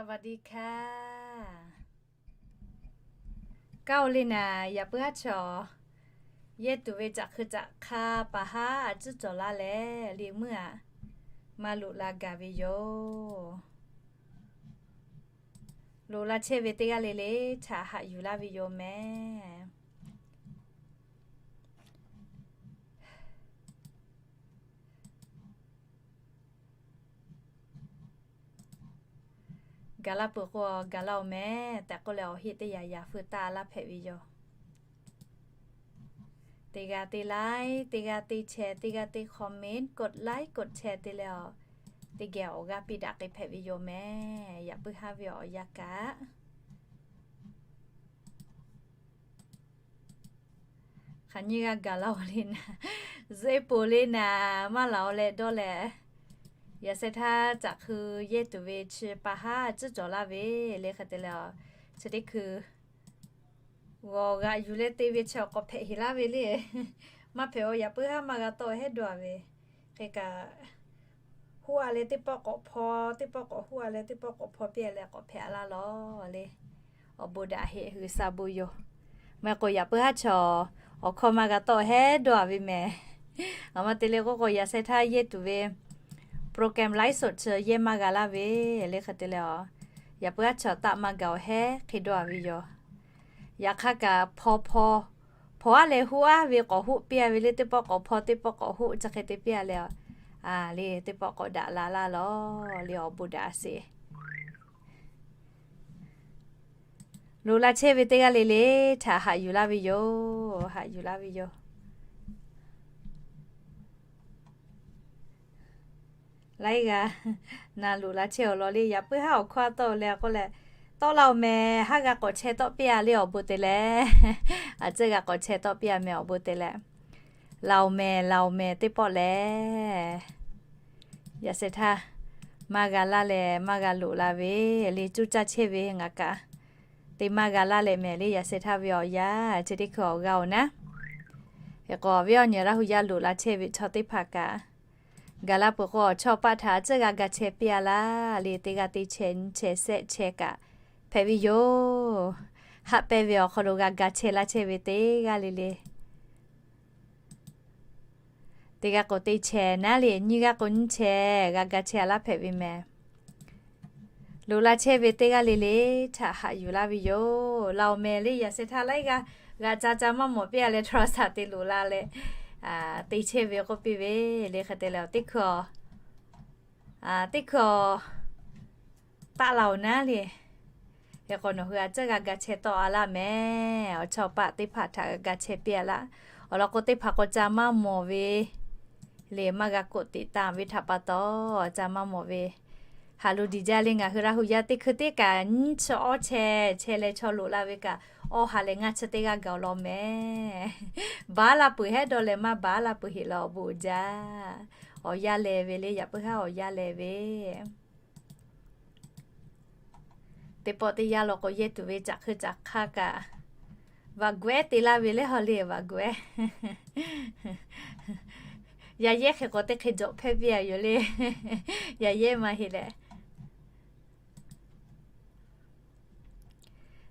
สวัสดีค่ะ Kaˇ oˬ le naˍ, yaꞈ puiˉ haˉ chaw yehˇ tuˬ ve caꞈ hkui caꞈ hk'aˇ pa haˉ a cuˉ cawˬ laˇ leh le meuˇ aꞈ maˇ loꞈ la gaˬ ve yoˬ. Loꞈ la chehˇ ve teˇ g'aˇ le le htaꞈ haꞈ yuˬ laˇ ve yoˬ mehˍ. Gaˬ la peuˬ k'o gaˬ la oˬ mehˍ tehꞈ k'oˆ leh awˬ heˆ teˇ yanˇ yanˇ feu taˆ laˇ hpehꞈ ve yoˬ. Teˇ g'aˇ teˇ like, teˇ g'aˇ teˇ share, teˇ g'aˇ teˇ comment, กดไลค์ กดแชร์ te leh a, teˇ geh awˬ g'aˇ piˇ daꞈ k'ai hpehꞈ ve yoˬ mehˍ. Yaꞈ puiˉ haˉ ve awˬ yanˇ kaꞈ hk'aˬ nyiˇ g'aˇ gaˬ la oˬ le naˍ, zuhꞈ e poˬ le naˍ, maˇ laˬ oˬ leh dawˇ leh, yaꞈ sheh htaˇ caꞈ hkui yehˇ tuˬ ve chi pa haˉ a cuˉ cawˬ laˇ ve le hk'e te leh a, chi teˇ hkui g'awˬ g'aꞈ yuˬ leh te ve chi awˬ k'awꞈ hpehꞈ heˍ laˇ ve le. Maˇ hpehꞈ oˬ, yaꞈ puiˉ haˉ maˇ g'a tawˆ hehˉ dawˇ a ve. Hk'e kaꞈ, huˉ a leh teˇ pawˆ k'awꞈ hpaw, teˇ pawˆ k'awꞈ huˉ a leh teˇ pawˆ k'awꞈ hpaw piˇ a leh k'awꞈ hpehꞈ laˇ lawˬ le. Awˬ bon daꞈ heˆ, G'uiˬsha bon yoˬ. Maˇ heˆ k'o yaꞈ puiˉ haˉ chaw awˬ hkawˇ maˇ g'a tawˆ hehˉ dawˇ a ve mehˍ. Aˬ ma te leh k'oˆ k'o yaꞈ sheh htaˇ yehˇ tuˬ ve program ไลฟ์สด chi yehˇ maˇ g'a laˇ ve le hk'e te leh a, yaꞈ puiˉ haˉ chaw taˆ maˇ gaˬ awˬ hehˉ hk'e dawˇ a ve yoˬ. Yaꞈ hk'aˇ kaꞈ hpaw hpaw, hpaw a leh huˉ a ve k'awꞈ huˉ piˇ a ve le, teˇ pawˆ k'awꞈ hpaw teˇ pawˆ k'awꞈ huˉ chi hk'e te piˇ a leh a, le teˇ pawˆ k'awꞈ daꞈ la laˇ lawˬ le. Awˬ bon daꞈ sheˍ. Loꞈ la chehˇ ve teˇ g'aˇ le le htaꞈ haꞈ yuˬ laˇ ve yoˬ, haꞈ yuˬ laˇ ve yoˬ. Laiˉ g'aˇ na loꞈ la chehˇ awˬ lawn le, yaꞈ puiˉ haˉ awˬ hkawˇ a tawˆ leh k'oˆ leh, tawˆ la oˬ mehˍ, haˉ g'a k'awꞈ chehˇ tawˆ piˇ a le awˬ bon te leh, a ceuˇ g'a k'awꞈ chehˇ tawˆ piˇ a mehˍ awˬ bon te leh, la oˬ mehˍ, la oˬ mehˍ teˇ pawˆ lehˬ. Yaꞈ sheh htaˇ maˇ g'a laˇ leh maˇ g'a loꞈ la ve le, cuˇ caˇ chehˇ ve ngaˬ kaꞈ te maˇ g'a laˇ leh mehˍ le. Yaꞈ sheh htaˇ ve awˬ yanˇ chi teˇ hkui awˬ g'a oˬ naˉ. Hk'e k'o viˉ awˬ nyi Laˇ hu yaˇ loꞈ la chehˇ ve chaw teˇ hpaˍ kaꞈ, gaˬ la peuˬ k'o awˬ chawˇ paˆ htaꞈ a ceuˇ g'a ga chehˇ piˇ a laˇ le. Teˇ g'aˇ teˇ chehˇ nyiˇ chehˇ shehˆ chehˇ kaꞈ hpehꞈ ve yoˬ. Haˆ pehˇ ve awˬ hk'aw lo g'a ga chehˇ laˇ chehˇ ve teˇ g'aˇ le le, teˇ g'aˇ k'o teˇ chehˇ naˉ le, nyiˇ g'aˇ k'o nyiˇ chehˇ g'a ga chehˇ a laˇ hpehꞈ ve mehˍ. Loꞈ la chehˇ ve teˇ g'aˇ le le htaꞈ haꞈ yuˬ laˇ ve yoˬ. La oˬ mehˍ le, yaꞈ sheh htaˇ laiˉ g'aˇ g'aꞈ ca ca maˇ mawˬ piˇ a leh โทรศัพท์ te loꞈ la leh te chehˇ ve k'oˆ piˇ ve le hk'e te leh, teˇ hkui a, teˇ hkui a taˆ la oˬ naˉ le. Hk'e k'o nawˬ hui a ceuˇ g'a ga chehˇ tawˆ a laˇ mehˍ. Awˬ chawˇ paˆ teˇ hpaˍ htaꞈ g'a ga chehˇ piˇ a laˇ. Awˬ lawn k'o teˇ hpaˍ k'o ca maˇ mawˬ ve le, maˇ g'a กดติดตาม ve htaꞈ pa taw ca maˇ mawˬ ve. Haꞈ lo diˬ jaˇ le, ngaˬ hui Laˇ hu yaˇ teˇ hkui teˇ kaꞈ nyiˇ chi awˇ chehˇ chehˇ leh chaw loꞈ la ve kaꞈ, awˇ ha lehˬ ngaˇ chi teˇ g'aˇ gaˬ awˬ lawn mehˍ. Baˬ laˇ peuˬ hehˉ dawˇ leh maˇ baˬ laˇ peuˬ heˆ law awˬ bon uiˍ jaˇ. Awˬ yanˇ leh ve le, yaꞈ puiˉ haˉ awˬ yanˇ leh ve teˇ pawˆ teˇ yanˇ law k'o yehˇ tuˬ ve caꞈ hkui caꞈ hk'aˇ kaꞈ, vaꞈ gawehˉ te laˇ ve lehˬ haw le, vaꞈ gawehˉ. Yaˇ yehˇ hk'e k'o teˇ hk'e jawꞈ hpehˇ piˇ a yoˬ le. Yaˇ yehˇ maˇ heˆ leh.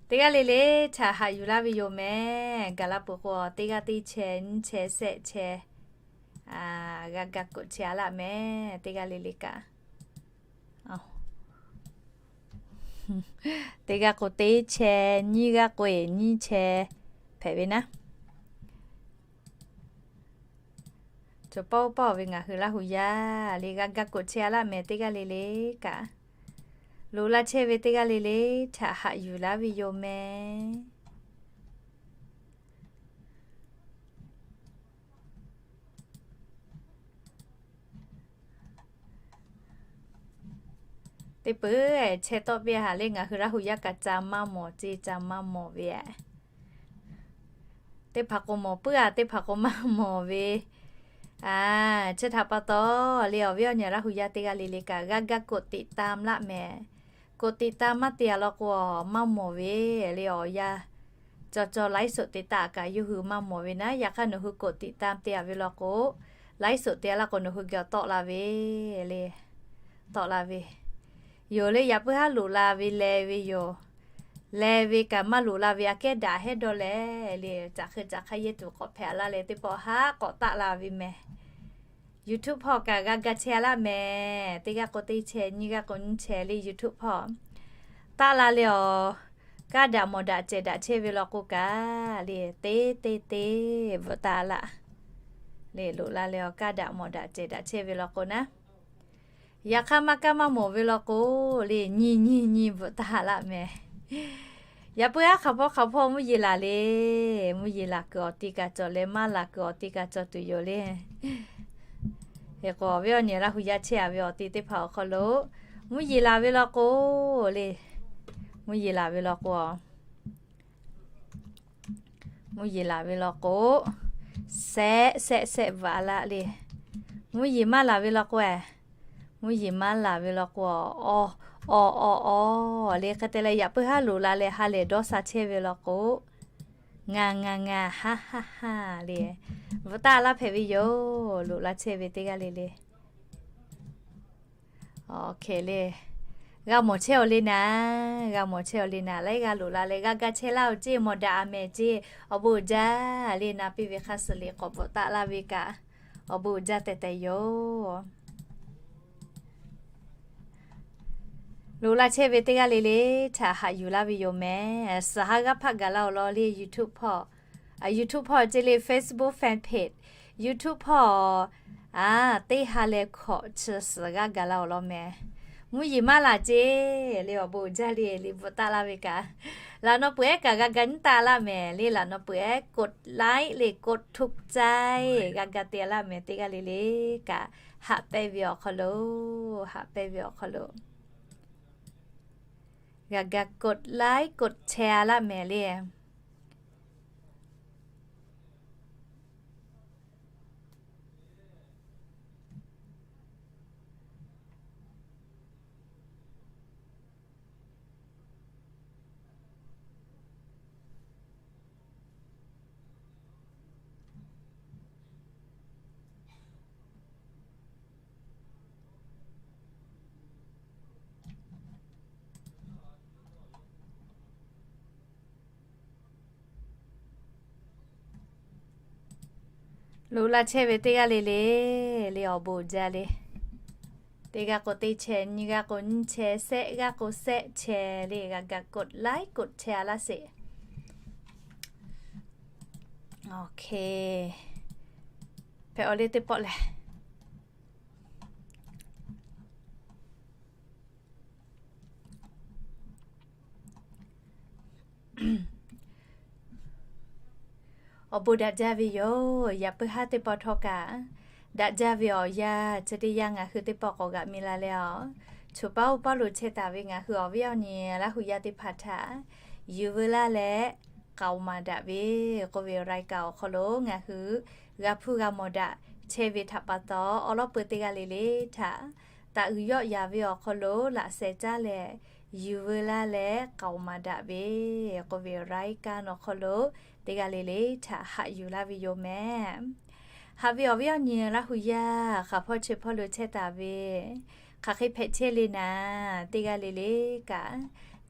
Teˇ g'aˇ le le htaꞈ haꞈ yuˬ laˇ ve yoˬ mehˍ. Gaˬ la peuˬ k'o teˇ g'aˇ teˇ chehˇ nyiˇ chehˇ shehˆ chehˇ g'a ga กด chehˇ a laˇ mehˍ. Teˇ g'aˇ le le kaꞈ, teˇ g'aˇ k'o teˇ chehˇ, nyiˇ g'aˇ k'o eˬ nyiˇ chehˇ hpehꞈ ve naˉ. Cawˬ paˇ oˇ paˇ oˬ ve ngaˬ hui Laˇ hu yaˇ le g'a ga กด chehˇ a laˇ mehˍ. Teˇ g'aˇ le le kaꞈ, loꞈ la chehˇ ve teˇ g'aˇ le le htaꞈ haꞈ yuˬ laˇ ve yoˬ mehˍ. Teˇ peuˬ chehˇ tawˆ piˇ a haꞈ le, ngaˬ hui Laˇ hu yaˇ kaꞈ ca maˇ mawˬ ce, ca maˇ mawˬ ve a. Teˇ hpaˍ k'o mawˬ puiˉ a, teˇ hpaˍ k'o maˇ mawˬ ve. Chi htaꞈ pa taw le, awˬ viˉ awˬ nyi Laˇ hu yaˇ teˇ g'aˇ le le kaꞈ g'a ga กด ติดตาม laˇ mehˍ. กด ติดตาม maˇ te a law k'o maˇ mawˬ ve le. Awˬ yanˇ cawˬ cawˬ ไลฟ์สด te taˆ kaꞈ yawˇ hui maˇ mawˬ ve naˉ. Yaꞈ hk'aˇ nawˬ hui กด ติดตาม te a ve law k'o, ไลฟ์สด te a laˇ k'o nawˬ hui geh tawˆ la ve le. Tawˆ la ve. Yoˬ le, yaꞈ puiˉ haˉ loꞈ la ve leh ve yoˬ. Leh ve kaꞈ maˇ loꞈ la ve aꞈ kehˉ daꞈ hehˉ dawˇ leh le, caˬ hk'e caˬ hk'aˇ yehˇ tuˬ k'awꞈ hpehꞈ la leh teˇ pawˆ haˉ k'awꞈ taˆ la ve mehˬ. YouTube hpawˇ kaꞈ g'a ga chehˇ laˇ mehˬ. Teˇ g'aˇ k'o teˇ chehˇ, nyiˇ g'aˇ k'o nyiˇ chehˇ le YouTube hpawˇ. Taˆ la leh awˬ, kaˇ daꞈ mawˬ daꞈ cehˬ daꞈ chehˇ ve law k'o kaꞈ le, teˇ teˇ teˇ bvuhꞈ taˆ laˇ. Le loꞈ la leh awˬ, kaˇ daꞈ mawˬ daꞈ cehˬ daꞈ chehˇ ve law k'o naˉ, yaꞈ hk'aˇ maˇ kaˇ maˇ mawˬ ve law k'o le, nyi nyi nyi bvuhꞈ taˆ laˇ mehˬ. Yaꞈ puiˉ haˉ hk'aˬ hpawˇ hk'aˬ hpawˇ mvuhˇ yeˬ laˬ le. Mvuhˇ yeˬ laˬ kuiˬ awˬ ti kaꞈ cawˬ leh maˇ laˬ kuiˬ awˬ ti kaꞈ cawˬ tuˬ yoˬ le. Hk'e k'o awˬ viˉ awˬ nyi Laˇ hu yaˇ chehˇ a ve awˬ ti teˇ hpaˍ awˬ hk'aw lo mvuhˇ yeˬ laˬ ve law k'o le, mvuhˇ yeˬ laˬ ve law k'o mvuhˇ yeˬ laˬ ve law k'o, sehˆ sehˆ sehˆ bvuhꞈ a laˇ le. Mvuhˇ yeˬ maˇ laˬ ve law k'o, mvuhˇ yeˬ maˇ laˬ ve law k'o, awˬ awˬ awˬ le hk'e te leh yaꞈ puiˉ haˉ loꞈ la leh ha lehˬ dawˇ sha chehˇ ve law k'o, ngaˬ ngaˬ ngaˬ haˉ haˉ haˉ le bvuhꞈ taˆ laˇ hpehꞈ ve yoˬ. Loꞈ la chehˇ ve teˇ g'aˇ le le. Awˬ hk'e le, g'a mawˬ chehˇ awˬ le naˍ, g'a mawˬ chehˇ awˬ le naˍ, laiˉ g'aˇ loꞈ la leh g'a ga chehˇ laˇ oˬ ceˇ, mawˬ daꞈ a mehˍ ceˇ, awˬ bon uiˍ jaˇ le, na piˇ ve hk'aˇ suh le k'awꞈ bvuhꞈ taˆ laˇ ve kaꞈ, awˬ bon uiˍ jaˇ tehꞈ tehꞈ yoˬ. Loꞈ la chehˇ ve teˇ g'aˇ le le htaꞈ haꞈ yuˬ laˇ ve yoˬ mehˍ. Suhˍ haˉ g'aˇ hpaˆ gaˬ laˇ awˬ lawn le YouTube hpawˇ, YouTube hpawˇ ceˇ le, Facebook fan page, YouTube hpawˇ a, teˇ ha leh hkawꞈ chi suhˍ g'aˇ gaˬ laˇ awˬ lawn mehˍ. Mvuhˇ yeˬ maˇ laˬ ceˇ le, awˬ bon uiˍ jaˇ le le bvuhꞈ taˆ laˇ ve kaꞈ, laꞈ naw peuˬ ehˉ kaꞈ g'a ga nyiˉ taˆ laˇ mehˍ le, laꞈ naw peuˬ ehˉ กดไลค์ le กดถูกใจ g'a ga te laˇ mehˍ. Teˇ g'aˇ le le kaꞈ haꞈ pehnˇ ve awˬ hk'aw lo, haꞈ pehnˇ ve awˬ hk'aw lo g'a ga กดไลค์ กดแชร์ laˇ mehˍ le. Loꞈ la chehˇ ve teˇ g'aˇ le le, le awˬ bon uiˍ jaˇ le. Teˇ g'aˇ k'o teˇ chehˇ, nyiˇ g'aˇ k'o nyiˇ chehˇ, sehˆ g'aˇ k'o sehˆ chehˇ le, g'a ga กดไลค์ กดแชร์ laˇ sheˍ. Hpehꞈ awˬ le teˇ pawˆ lehˬ. Awˬ bon daꞈ jaˇ ve yoˬ. Yaꞈ puiˉ haˉ teˇ pawˆ htawˇ kaꞈ, daꞈ jaˇ ve awˬ yanˇ chi teˇ yanˇ ngaˬ hui teˇ pawˆ k'awꞈ g'aꞈ mi la leh a, choˬ paˉ oˇ paˉ lo chehˇ taˍ ve ngaˬ hui awˬ viˉ awˬ nyi Laˇ hu yaˇ teˇ hpaˍ htaꞈ yuˬ veu laˇ leh k'aoˍ maˍ daꞈ ve k'oˆ ve รายการ awˬ hk'aw lo ngaˬ hui g'a hpuˇ g'a mawˬ daꞈ chehˇ ve htaꞈ pa taw, awˬ lawn peuˬ teˇ g'aˇ le le htaꞈ taꞈ uiˍ yawˆ yaˍ ve awˬ hk'aw lo laꞈ sheh caˇ leh yuˬ veu laˇ leh k'aoˍ maˍ daꞈ ve k'oˆ ve รายการ awˬ hk'aw lo teˇ g'aˇ le le htaꞈ haꞈ yuˬ laˇ ve yoˬ mehˍ. Haꞈ ve awˬ viˉ awˬ nyi Laˇ hu yaˇ hk'aˬ hpawˇ chi hpawˇ lo chehˇ taˍ ve, hk'aˬ hk'e hpehꞈ chehˇ le naˍ, teˇ g'aˇ le le kaꞈ,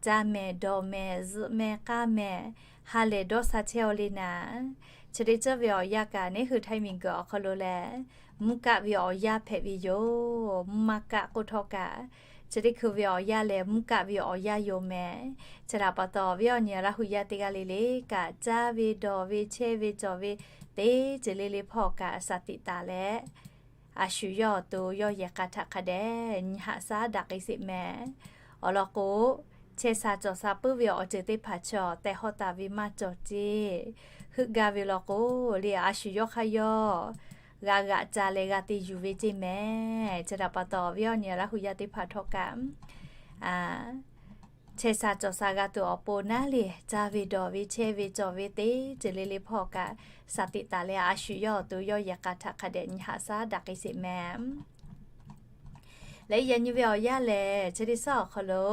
caˇ mehˍ, dawˬ mehˍ, zuhꞈ mehˍ, k'aˇ mehˍ, ha lehˬ dawˇ sha chehˇ aw le naˍ. Chi teˇ ceuˬ ve awˬ yanˇ kaꞈ neˉ hui htaiˇ miˬ guiˬ awˬ hk'aw lo lehˬ, mvuhˇ kaˆ ve awˬ yanˇ hpehꞈ ve yoˬ. Mvuhˇ maˇ kaˆ k'oˆ htawˇ kaꞈ, chi teˇ hkui ve awˬ yanˇ lehˬ mvuhˇ kaˆ ve awˬ yanˇ yoˬ mehˍ. Chi htaꞈ pa taw, awˬ viˉ awˬ nyi Laˇ hu yaˇ teˇ g'aˇ le le kaꞈ, caˇ ve dawˬ ve chehˇ ve cawˬ ve teˇ ceuˬ le le hpawˇ kaꞈ shaˍ tiꞈ taˍ leh, a shu yawˇ awˬ to yawˇ yehˬ k'a htaꞈ hk'a dehꞈ nyi haꞈ shaˉ daꞈ k'ai sheˍ mehˍ. Awˬ lawn k'o, chehˇ sha cawˬ sha puiˉ ve awˬ ceuˬ teˇ hpaˍ chaw tehˬ hawˇ taˍ ve maˇ cawˬ ceˇ. Heuˆ gaˇ ve law k'o, le a shu yawˇ hk'aˇ yawˇ g'a g'aꞈ ca leh g'a te yuˬ ve ceˇ mehˍ. Chi htaꞈ pa taw, awˬ viˉ awˬ nyi Laˇ hu yaˇ teˇ hpaˍ htawˇ kaꞈ, chehˇ sha cawˬ sha g'a tuˬ awˬ pon naˉ le, caˇ ve dawˬ ve chehˇ ve cawˬ ve teˇ ceuˬ le le hpawˇ kaꞈ shaˍ tiꞈ taˍ leh, a shu yawˇ awˬ to yawˇ yehˬ k'a htaꞈ hk'a dehꞈ nyi haꞈ shaˉ daꞈ k'ai sheˍ mehˍ. Leh yaꞈ nyi ve awˬ yanˇ lehˬ, chi teˇ shaˉ awˬ hk'aw lo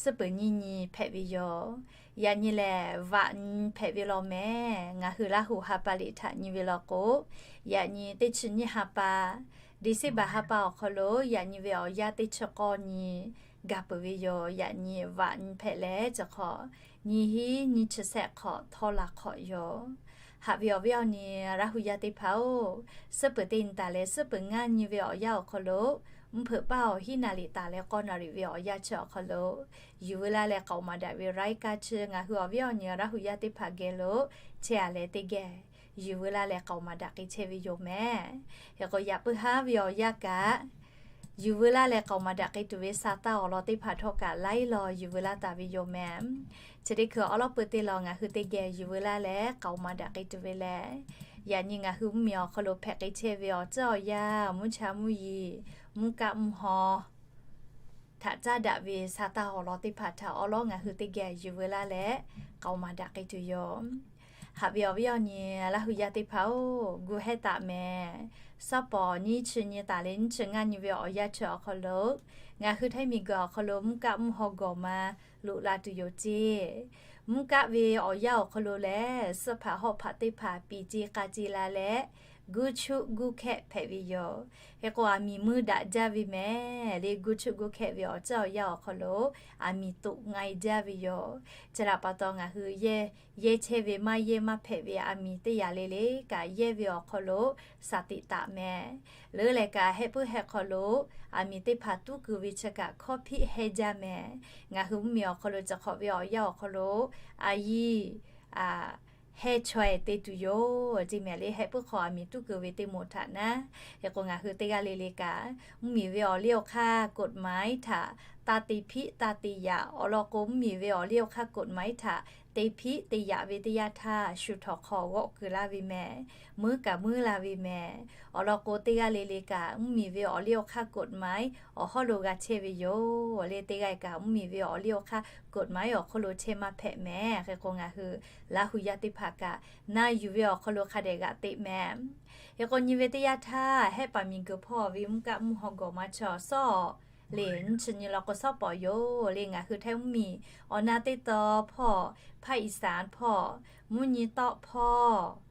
suhˉ peuˬ nyiˇ nyi hpehꞈ ve yoˬ. Yaꞈ nyi lehˬ, vaꞈ nyi hpehꞈ ve law mehˍ. Ngaˬ hui Laˇ hu ha pa liꞈ htaꞈ nyi ve law k'o, yaꞈ nyi teˇ chi nyiˇ ha pa, December ha pa awˬ hk'aw lo yaꞈ nyi ve awˬ yanˇ teˇ chi k'awˇ nyi gaˬ peuˬ ve yoˬ. Yaꞈ nyi vaꞈ nyi hpehꞈ leh chi hk'awꞈ nyiˇ hinˉ nyiˇ chi shehˆ hk'awꞈ htawˇ la hk'awꞈ yoˬ. Haꞈ ve awˬ viˉ awˬ nyi Laˇ hu yaˇ teˇ hpaˍ-oˬ, suhˉ peuˬ teˇ nyi taˍ leh suhˉ peuˬ ngaˇ nyi ve awˬ yanˇ awˬ hk'aw lo, mvuhˇ hpeuꞈ paˇ awˬ hinˉ naˍ riˍ taˍ leh k'awˇ naˍ riˍ ve awˬ yanˇ chi awˬ hk'aw lo, yuˬ veu laˇ leh k'aoˍ maˍ daꞈ ve รายการ chi ngaˬ hui awˬ viˉ awˬ nyi Laˇ hu yaˇ teˇ hpaˍ geh lo chehˇ-a leh teˇ geh yuˬ veu laˇ leh k'aoˍ maˍ daꞈ k'ai chehˇ ve yoˬ mehˍ. Hk'e k'o, yaꞈ puiˉ haˉ ve awˬ yanˇ kaꞈ, yuˬ veu laˇ leh k'aoˍ maˍ daꞈ k'ai tuˬ ve sa taˇ awˬ lawn teˇ hpaˍ htawˇ kaꞈ laiˉ law yuˬ veu laˇ taˍ ve yoˬ mehˍ. Chi teˇ hkui awˉ lawˉ peu teˇ law ngaˬ hui teˇ geh yuˬ veu laˇ leh k'aoˍ maˍ daꞈ k'ai tuˬ ve lehˬ, yaꞈ nyi ngaˬ hui mvuhˇmiˬ awˬ hk'aw lo hpehꞈ k'ai chehˇ ve awˬ tcuhˉ awˬ yanˇ, mvuhˇ cha mvuhˇ yeˬ, mvuhˇ kaˆ mvuhˇ haw htaꞈ caˉ daꞈ ve sa taˇ awˬ lawn teˇ hpaˍ htaꞈ awˉ lawˉ ngaˬ hui teˇ geh yuˬ veu laˇ leh k'aoˍ maˍ daꞈ k'ai tuˬ yoˬ. Haꞈ ve awˬ viˉ awˬ nyi Laˇ hu yaˇ teˇ hpaˍ-oˬ, gu hehˇ taˍ mehˍ. Suhˉ pawˍ nyiˇ chi nyi taˍ leh nyiˇ chi ngaˇ nyi ve awˬ yanˇ chi awˬ hk'aw lo, ngaˬ hui Htaiˇ miˬguiˬ awˬ hk'aw lo mvuhˇ kaˆ mvuhˇ haw gawˬ ma loꞈ la tuˬ yoˬ ceˇ. Mvuhˇ kaˆ ve awˬ yanˇ awˬ hk'aw lo lehˬ, suhˉ hpaꞈ hawˆ hpaꞈ teˇ hpaˍ piˍ ce k'a ce la leh, guˇ chuˆ guˇ hkehˆ hpehꞈ ve yoˬ. Hk'e k'o, aˬ miˍ meuˇ daꞈ jaˇ ve mehˍ le. Guˇ chuˆ guˇ hkehˆ ve awˬ ceuˬ awˬ yanˇ awˬ hk'aw lo, aˬ miˍ toꞈ ngai jaˇ ve yoˬ. Chi htaꞈ pa taw, ngaˬ hui yehˇ chehˇ ve maˇ yehˇ maˇ hpehꞈ ve aˬ miˍ teˇ yaꞈ le le kaꞈ, yehˇ ve awˬ hk'aw lo shaˍ tiꞈ taˍ mehˍ. Leuˉ leh kaꞈ, hehˆ puiˉ hehˆ hk'aw lo aˬ miˍ teˇ hpaˍ tuˉ keu ve chi kaꞈ hkawˇ hpiˆ hehˇ jaˇ mehˍ. Ngaˬ hui mvuhˇmiˬ awˬ hk'aw lo cawˬ hk'awꞈ ve awˬ yanˇ awˬ hk'aw lo, a yiˇ hehˇ chaweh te tuˬ yoˬ ceˇ mehˍ le. Hehˆ puiˉ hk'aw aˬ miˍ tuˉ keu ve teˇ moˍ htaꞈ naˉ. Hk'e k'o, ngaˬ hui teˇ g'aˇ le le kaꞈ, mvuhˇmiˬ ve awˬ liˇ awˬ hk'aˇ กฎหมาย htaꞈ taˇ te hpiˆ taˇ te yaꞈ. Awˬ lawn k'o, mvuhˇmiˬ ve awˬ liˇ awˬ hk'aˇ กฎหมาย htaꞈ te hpiˆ te yaꞈ ve teˇ yanˇ htaˇ, shu htawnˍ hk'aw g'awˆ keu laˇ ve mehˍ. Meuˉ kaꞈ meuˉ la ve mehˍ. Awˬ lawn k'o, teˇ g'aˇ le le kaꞈ, mvuhˇmiˬ ve awˬ liˇ awˬ hk'aˇ กฎหมาย awˬ hawˉ lo g'a chehˇ ve yoˬ le. Teˇ g'aˇ kaꞈ, mvuhˇmiˬ ve awˬ liˇ awˬ hk'aˇ กฎหมาย awˬ hk'oˆ lo chehˇ maˇ hpehꞈ mehˍ. Hk'e k'o, ngaˬ hui Laˇ hu yaˇ teˇ hpaˍ kaꞈ, na yuˬ ve awˬ hk'aw lo hk'a dehꞈ g'aꞈ teꞈ mehˍ. Hk'e k'o, nyi ve teˇ yanˇ htaˇ, hehˆ paˍ miˬguiˬ hpawˇ ve mvuhˇ kaˆ mvuhˇ haw gawˬ ma chi awˬ suhˉ le, nyiˇ chi nyi law k'o suhˉ pawˍ yoˬ le. Ngaˬ hui Htaiˇ mvuhˇmiˬ awˬ na teˇ taw hpawˇ, ภาคอีสาน hpawˇ, mvuhˇ nyi tawˆ hpawˇ,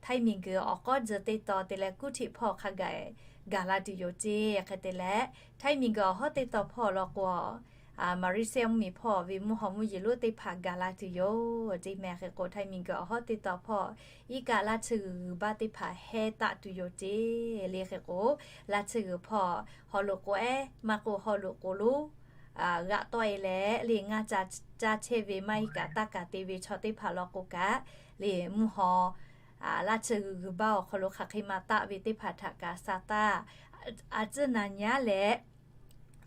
Htaiˇ miˬguiˬ awˬ k'awˉ tcuh teˇ taw te leh กรุงเทพ hpawˇ hk'a gaˬ gaˬ la tuˬ yoˬ ceˇ. Hk'e te leh, Htaiˇ miˬguiˬ awˬ hawˉ teˇ taw hpawˇ law k'o, Malaysia mvuhˇmiˬ hpawˇ ve mvuhˇ haw mvuhˇ yeˬ lonˉ teˇ hpaˍ gaˬ la tuˬ yoˬ ceˇ mehˍ. Hk'e k'o, Htaiˇ miˬguiˬ awˬ hawˉ teˇ taw hpawˇ, iˉ kaˆ laˇ tsuhˇ g'uiˬ g'uiˬ baˇ teˇ hpaˍ hehˇ taˆ tuˬ yoˬ ceˇ le. Hk'e k'o, laˇ tsuhˇ g'uiˬ hpawˇ haw loꞈ k'o ehˉ maˇ k'o, haw loꞈ k'o lonˉ g'aꞈ tawˆ e leh le, ngaˇ ca caˇ chehˇ ve maˇ heˆ kaꞈ, taˇ kaˬ te ve chaw teˇ hpaˍ law k'o kaꞈ le, mvuhˇ haw laˇ tsuhˇ g'uiˬ g'uiˬ baˇ awˬ hk'aw lo hk'aˬ hk'e ma taˆ ve teˇ hpaˍ htaꞈ kaꞈ sa taˇ a tcuhˉ na nyi-a leh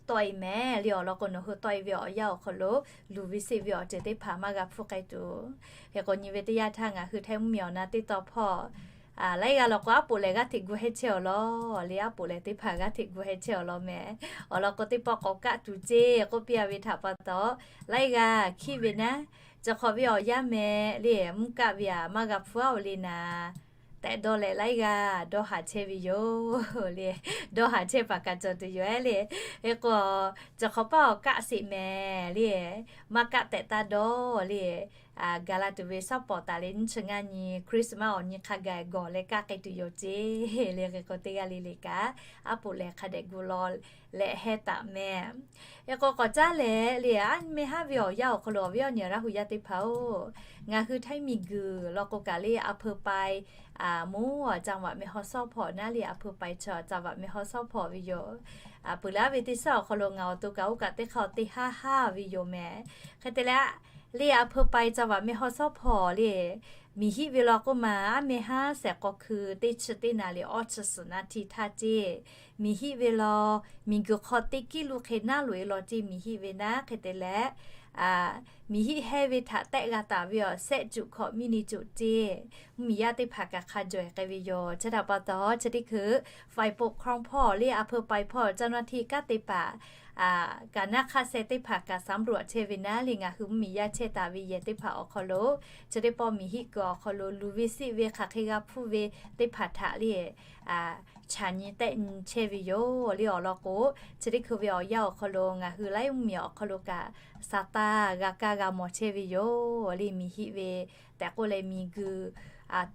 tawˆ e mehˍ le. Awˬ lawn k'o, nawˬ hui tawˆ e ve awˬ yanˇ awˬ hk'aw lo luˬ ve seˆ ve awˬ ceuˬ teˇ hpaˍ maˇ g'a hpuˇ k'ai tuˬ. Hk'e k'o, nyi ve teˇ yanˇ htaˇ ngaˬ hui Htaiˇ mvuhˇmiˬ awˬ na teˇ taw hpawˇ laiˉ g'aˇ law k'o, aˉ poꞈ lehˬ g'aˇ hteꞈ gu hehˇ chehˇ awˬ lawn le. Aˉ poꞈ lehˬ teˇ hpaˍ g'aˇ hteꞈ gu hehˇ chehˇ awˬ lawn mehˍ. Awˬ lawn k'o, teˇ pawˆ k'awꞈ kaˆ tuˬ ceˇ k'oˆ piˇ-a ve htaꞈ pa taw, laiˉ g'aˇ hkiˉ ve naˉ, cawˬ hk'awꞈ ve awˬ yanˇ mehˍ le, mvuhˇ kaˆ ve aꞈ maˇ g'a hpuˇ-a oˬ le naˍ tehꞈ dawˇ leh laiˉ g'aˇ dawˇ haˍ chehˇ ve yoˬ le. Dawˇ haˍ chehˇ paˍ kaꞈ cawˬ tuˬ yoˬ ehˉ le. Hk'e k'o, cawˬ hk'awꞈ paˇ awˬ kaˆ sheˍ mehˍ le, maˇ kaˆ tehꞈ taˇ dawˇ le. Gaˬ la tuˬ ve suhˉ pawˍ taˍ leh nyiˇ chi ngaˇ nyi Christmas awˬ nyi hk'a gaˬ gawˬ leh kaˆ k'ai tuˬ yoˬ ceˇ le. Hk'e k'o, teˇ g'aˇ le le kaꞈ, aˉ poꞈ lehˬ hk'a dehꞈ gu law leh hehˇ taˍ mehˍ. Hk'e k'o, k'awꞈ caˉ leh le, aˉ meh haˉ ve awˬ yanˇ awˬ hk'aw lo awˬ viˉ awˬ nyi Laˇ hu yaˇ teˇ hpaˍ-oˬ, ngaˬ hui Htaiˇ miˬguiˬ law k'o kaꞈ le, อำเภอปาย moˉ จังหวัดแม่ฮ่องสอน hpawˇ naˉ le, อำเภอปาย chaw จังหวัดแม่ฮ่องสอน hpawˇ ve yoˬ. Peuˬ leh aˉ ve teˇ suhˉ awˬ hk'aw lo ngaˬ awˬ to kaꞈ oˇ kaꞈ teˇ hk'aˇ teˇ haˉ haˉ ve yoˬ mehˍ. Hk'e te leh, le อำเภอปาย จังหวัดแม่ฮ่องสอน hpawˇ le, miˬ hiˆ ve law k'oˆ ma, aˉ meh haˉ shehˍ k'aw hkui teˇ chi teˇ naˍ riˍ awˇ chi suhˍ naˍ htiˇ htaˇ ceˇ, miˬ hiˆ ve law, miˬguiˬ hk'aw teˇ kiˉ lo hk'e naˉ loꞈ e law ceˇ miˬ hiˆ ve naˉ. Hk'e te leh, miˬ hiˆ hehˇ ve htaꞈ tehˆ g'a taˍ ve awˬ shehˆ cuꞈ hkawꞈ miˇ ni cuꞈ ceˇ, mvuhˇmiˬ yaˇ teˇ hpaˍ kaꞈ hk'a jawˬ e k'ai ve yoˬ. Chi htaꞈ pa taw, chi teˇ hkui ฝ่ายปกครอง hpawˇ le, อำเภอปาย hpawˇ เจ้าหน้าที่ kaˉ te paˍ kaꞈ naˉ hk'aˇ sheh teˇ hpaˍ kaꞈ สำรวจ chehˇ ve naˉ le, ngaˬ hui mvuhˇmiˬ yaˇ chehˇ taˍ ve yehˬ teˇ hpaˍ awˬ hk'aw lo, chi teˇ pawˆ miˬ hiˆ kuiˬ awˬ hk'aw lo luˬ ve seˆ ve hk'aˬ hk'e g'a hpuˇ ve teˇ hpaˍ htaꞈ le, chaꞈ nyi tehˆ nyi chehˇ ve yoˬ le. Awˬ lawn k'o, chi teˇ hkui ve awˬ yanˇ awˬ hk'aw lo ngaˬ hui laiˉ mvuhˇmiˬ awˬ hk'aw lo kaꞈ sa taˇ g'a kaˇ g'a mawˬ chehˇ ve yoˬ le. Miˬ hiˆ ve tehꞈ k'oˆ leh miˬguiˬ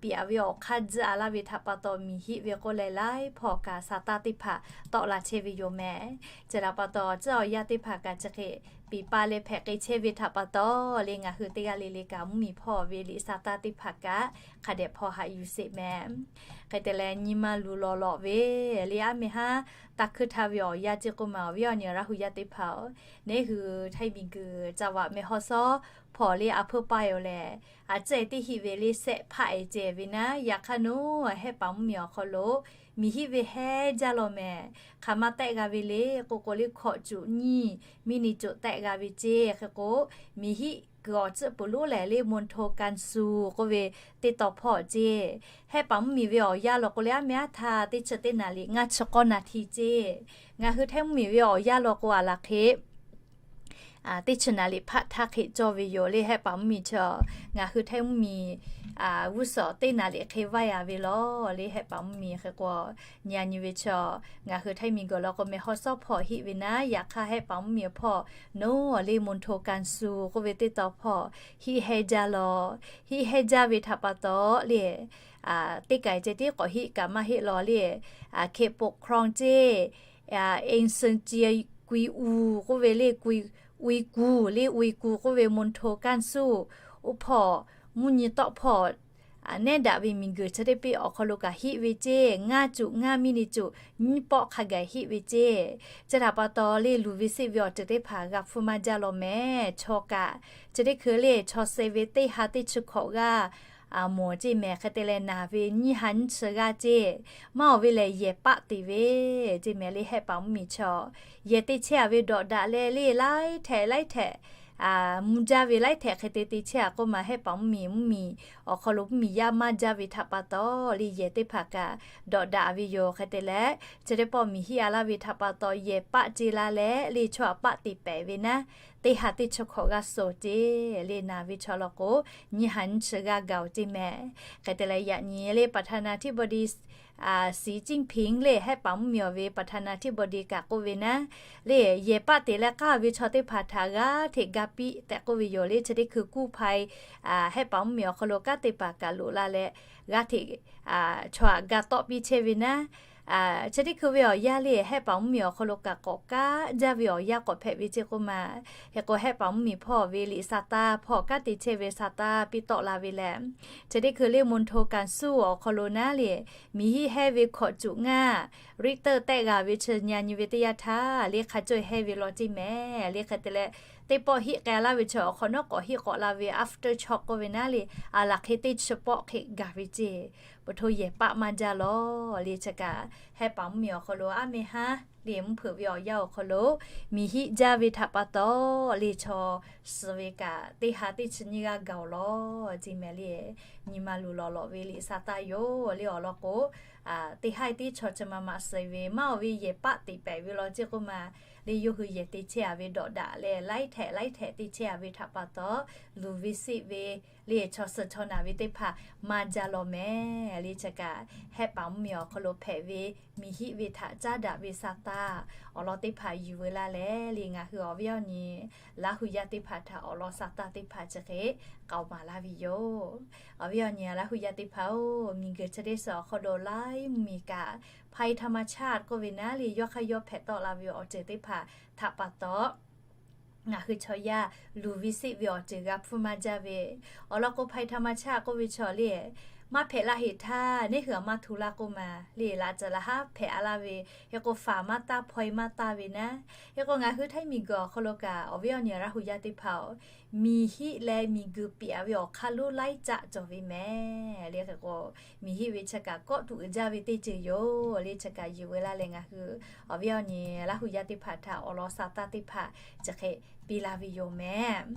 piꞈ a ve awˬ hk'aˇ tzuhˆ a laˇ ve htaꞈ pa taw, miˬ hiˆ ve k'oˆ leh laiˉ hpawˇ kaꞈ sa taˇ teˇ hpaˍ tawˆ la chehˇ ve yoˬ mehˍ. Chi htaꞈ pa taw, tcuhˉ awˬ yanˇ teˇ hpaˍ kaꞈ chi hk'e piˍ pa leh hpehꞈ k'ai chehˇ ve htaꞈ pa taw le, ngaˬ hui teˇ g'aˇ le le kaꞈ mvuhˇmiˬ hpawˇ ve liꞈ sa taˇ teˇ hpaˍ kaꞈ hk'a dehꞈ hpaw haꞈ yuˬ sheˍ mehˍ. Hk'e te leh, nyi ma luˬ lawˬ lawꞈ ve le, aˉ meh haˉ taˇ hkuiˇ htaˇ ve awˬ yanˇ ceˇ k'oˆ ma, awˬ viˉ awˬ nyi Laˇ hu yaˇ teˇ hpaˍ-oˬ, neˇ hui Htaiˇ miˬguiˬ ca vaꞈ meh hawˉ sawˉ hpawˇ le a hpeuˇ paˇ yoˬ lehˬ, a tcuhˉ e teˇ hiˆ ve le sehˆ hpaˆ e ceh ve naˉ, yaꞈ hk'aˇ nawˉ hehˆ paˍ mvuhˇmiˬ awˬ hk'aw lo miˬ hiˆ ve hehnˇ jaˇ law mehˍ. Hk'aˬ ma tehˆ g'a ve le k'oˆ k'o, le hkawꞈ cuꞈ nyiˇ minute cuꞈ tehˆ g'a ve ceˇ. Hk'e k'o, miˬ hiˆ kuiˬ awˬ tcuhˆ peuˬ lonˉ lehˬ, le มณฑลการซู k'oˆ ve teˇ tawn hpawˇ ceˇ. Hehˆ paˍ mvuhˇmiˬ ve awˬ yanˇ law k'o le, aˉ meh aˉ htaˇ teˇ chi teˇ naˍ liꞈ ngaˇ chi k'awˇ naˍ hti ceˇ. Ngaˬ hui Htaiˇ mvuhˇmiˬ ve awˬ yanˇ law k'o, a laˬ hk'e teˇ chi naˍ liꞈ hpaˆ htaˇ hk'e cawˇ ve yoˬ le, hehˆ paˍ mvuhˇmiˬ chi. Ngaˬ hui Htaiˇ mvuhˇmiˬ g'uˇ suhˍ teˇ naˍ liꞈ hk'e vaiˇ a ve law le, hehˆ paˍ mvuhˇmiˬ hk'e k'o, nyi a nyi ve chi, ngaˬ hui Htaiˇ miˬguiˬ law k'o meh hawˉ sawˉ hpawˇ hiˆ ve naˉ, yaꞈ hk'aˇ hehˆ paˍ mvuhˇmiˬ hpawˇ nawˉ le มณฑลการซู k'oˆ ve teˇ tawn hpawˇ hiˆ hehnˇ jaˇ law. Hiˆ hehnˇ jaˇ ve htaꞈ pa taw le, teˇ kaˬ ceh tiˉ k'awꞈ hiˆ kaꞈ maˇ heˆ law le, hk'e ปกครอง ceˇ, เอเชีย กุยอู k'oˆ ve le, อุยกูร์ le, อุยกูร์ k'oˆ ve มณฑลการซู oˇ hpawˇ mvuhˇ nyi tawˆ hpawˇ nehˉ daꞈ ve miˬguiˬ chi teˇ peˆ awˬ hk'aw lo kaꞈ hiˆ ve ceˇ. Ngaˇ cuꞈ ngaˇ minute cuꞈ nyiˇ pawˆ hk'a gaˬ hiˆ ve ceˇ. Chi htaꞈ pa taw le, luˬ ve seˆ ve awˬ ceuˬ teˇ hpaˍ g'a hpfuhˇ maˇ jaˇ law mehˍ. Chaw kaꞈ chi teˇ hkui le chaw suh ve teˇ ha teˇ chi hkawꞈ g'aˇ mawˬ ceˇ mehˍ. Hk'e te leh, naˬ ve nyiˇ ha nyiˇ chi g'aˇ ceˇ. Maˇ awˬ ve lehˬ, yehˬ paˆ te ve ceˇ mehˍ le, hehˆ paˍ mvuhˇmiˬ chi. Yehˬ te chehˇ a ve dawꞈ daꞈ leh le, laiˉ htehꞈ laiˉ htehꞈ mvuh jaˇ ve laiˉ htehꞈ hk'e te te chehˇ a k'oˆ ma, hehˆ paˍ mvuhˇmiˬ, mvuhˇmiˬ awˬ hk'aw lo mvuhˇmiˬ yaˇ maˇ jaˇ ve htaꞈ pa taw le, yehˬ teˇ hpaˍ kaꞈ dawꞈ daꞈ ve yoˬ. Hk'e te leh, chi teˇ pawˆ miˬ hiˆ a laˇ ve htaꞈ pa taw, yehˬ paˆ ce la leh le, chaw aꞈ paˆ te pehˍ ve naˉ, teˇ ha teˇ chi hkawꞈ g'aˇ suh ceˇ le, naˬ ve chaw law k'o, nyiˇ ha nyiˇ chi g'aˇ gaˬ oˬ ceˇ mehˍ. Hk'e te leh, yaꞈ nyi le ประธานาธิบดี Xi Jinping le, hehˆ paˍ mvuhˇmiˬ awˬ ve ประธานาธิบดี kaꞈ k'oˆ ve naˉ, le yehˬ paˆ te leh k'aˇ ve chaw teˇ hpaˍ htaꞈ g'aˇ hteꞈ ga piˆ tehꞈ k'oˆ ve yoˬ le. Chi teˇ hkui กู้ภัย hehˆ paˍ mvuhˇmiˬ awˬ hk'aw lo kanˉ te paˍ kaꞈ loꞈ la leh, g'aˇ hteꞈ chaw aꞈ ga tawˆ piˇ chehˇ ve naˉ, chi teˇ hkui ve awˬ yanˇ le, hehˆ paˍ mvuhˇmiˬ awˬ hk'aw lo kaꞈ k'awꞈ kaˉ jaˇ ve awˬ yanˇ k'awꞈ hpehꞈ ve ceˇ k'oˆ ma. Hk'e k'o, hehˆ paˍ mvuhˇmiˬ hpawˇ ve liꞈ sa taˇ hpawˇ kanˉ te chehˇ ve sa taˇ piˇ tawˆ la ve lehˬ, chi teˇ hkui le มณฑลการซู awˬ hk'aw lo naˉ le, miˬ hiˆ hehnˇ ve hkawꞈ cuꞈ ngaˇ Richter tehˆ g'a ve chi nyi a nyi ve teˇ yanˇ htaˇ le, hk'a cawˇ hehnˇ ve law ceˇ mehˍ le. Hk'e te leh, teˇ pawˆ hiˆ k'ai laˇ ve chi awˬ hk'awꞈ nawˉ k'awꞈ hiˆ k'awꞈ la ve aftershock k'oˆ ve naˉ le, a laˬ hk'e teˇ chi pawˆ hk'e gaˬ ve ceˇ. Peuˬ hto yehˬ paˆ maˇ jaˇ law le. Chi kaꞈ hehˆ paˍ mvuhˇmiˬ awˬ hk'aw lo aˉ meh haˉ le, mvuhˇ hpeuꞈ ve awˬ yanˇ awˬ hk'aw lo miˬ hiˆ jaˇ ve htaꞈ pa taw le, chaw suh ve kaꞈ teˇ ha teˇ chi nyiˇ g'aˇ gaˬ oˬ law ceˇ mehˍ le. Nyi ma luˬ lawˬ lawꞈ ve liꞈ sa taˇ yoˬ le. Awˬ lawn k'o, teˇ ha teˇ chaw chi ma ma suh ve maˇ awˬ ve yehˬ paˆ te pehˍ ve law ceˇ k'oˆ ma le. Yawˇ hui yehˬ te chehˇ a ve dawꞈ daꞈ leh, laiˉ htehꞈ laiˉ htehꞈ te chehˇ a ve htaꞈ pa taw, luˬ ve seˆ ve le, chaw suh chaw naˬ ve teˇ hpaˍ maˇ jaˇ law mehˍ le. Chi kaꞈ hehˆ paˍ mvuhˇmiˬ awˬ hk'aw lo hpehꞈ ve miˬ hiˆ ve htaꞈ caˉ daꞈ ve sa taˇ awˬ lawn teˇ hpaˍ yuˬ veu laˇ leh le, ngaˬ hui awˬ viˉ awˬ nyi Laˇ hu yaˇ teˇ hpaˍ htaꞈ awˬ lawn sa taˇ teˇ hpaˍ chi hk'e k'aoˍ maˍ laˇ ve yoˬ. Awˬ viˉ awˬ nyi Laˇ hu yaˇ teˇ hpaˍ-oˬ, miˬguiˬ chi teˇ suhˍ awˬ hk'aw lo laiˉ mvuhˇmiˬ kaꞈ ภัยธรรมชาติ k'oˆ ve naˉ le, yawˇ hk'aˇ yawˇ hpehꞈ tawˆ la ve awˬ ceuˬ teˇ hpaˍ htaꞈ pa taw, ngaˬ hui chaw yaˇ luˬ ve seˆ ve awˬ ceuˬ g'a hpfuhˇ maˇ jaˇ ve. Awˬ lawn k'o, ภัยธรรมชาติ k'oˆ ve chaw le, maˇ hpehꞈ la heˍ htaˇ neˇ hui aꞈ maˇ htu laˇ k'oˆ ma le. Laꞈ caˬ laꞈ haˉ hpehꞈ a laˇ ve, hk'e k'o faˍ maˇ taˇ, hpaw e maˇ taˇ ve naˉ. Hk'e k'o, ngaˬ hui Htaiˇ miˬguiˬ awˬ hk'aw lo kaꞈ awˬ viˉ awˬ nyi Laˇ hu yaˇ teˇ hpaˍ-oˬ, miˬ hiˆ leh miˬguiˬ piꞈ a ve awˬ hk'aˇ lonˉ laiˉ caˆ cawˬ ve mehˍ le. Hk'e k'o, miˬ hiˆ ve chi kaꞈ kawˆ tuꞈ uiˍ jaˇ ve teˇ ceuˬ yoˬ le. Chi kaꞈ yuˬ veu laˇ leh, ngaˬ hui awˬ viˉ awˬ nyi Laˇ hu yaˇ teˇ hpaˍ htaꞈ awˬ lawn sa taˇ teˇ hpaˍ chi hk'e piˇ laˇ ve yoˬ mehˍ.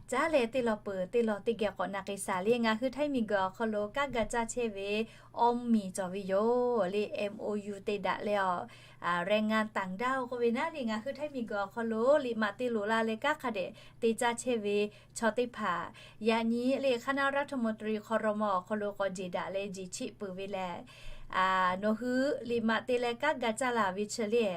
Caˉ leh teˇ lawn peuˬ teˇ lawn teˇ geh k'awꞈ na k'ai shaˍ le. Ngaˬ hui Htaiˇ miˬguiˬ awˬ hk'aw lo kanˉ ga caˇ chehˇ ve awˬ miˬ cawˬ ve yoˬ le. M O U te daꞈ leh awˬ, แรงงานต่างด้าว k'oˆ ve naˉ le, ngaˬ hui Htaiˇ miˬguiˬ awˬ hk'aw lo liꞈ maꞈ te loꞈ la leh kanˉ hk'a dehꞈ te caˇ chehˇ ve chaw teˇ hpaˍ, yaꞈ nyi le คณะรัฐมนตรี ครม. awˬ hk'aw lo k'awꞈ jeˬ daꞈ leh jeˬ chiˆ peuˬ ve lehˬ, nawˬ hui liꞈ maꞈ te leh kanˉ ga caˇ laˬ ve chi le,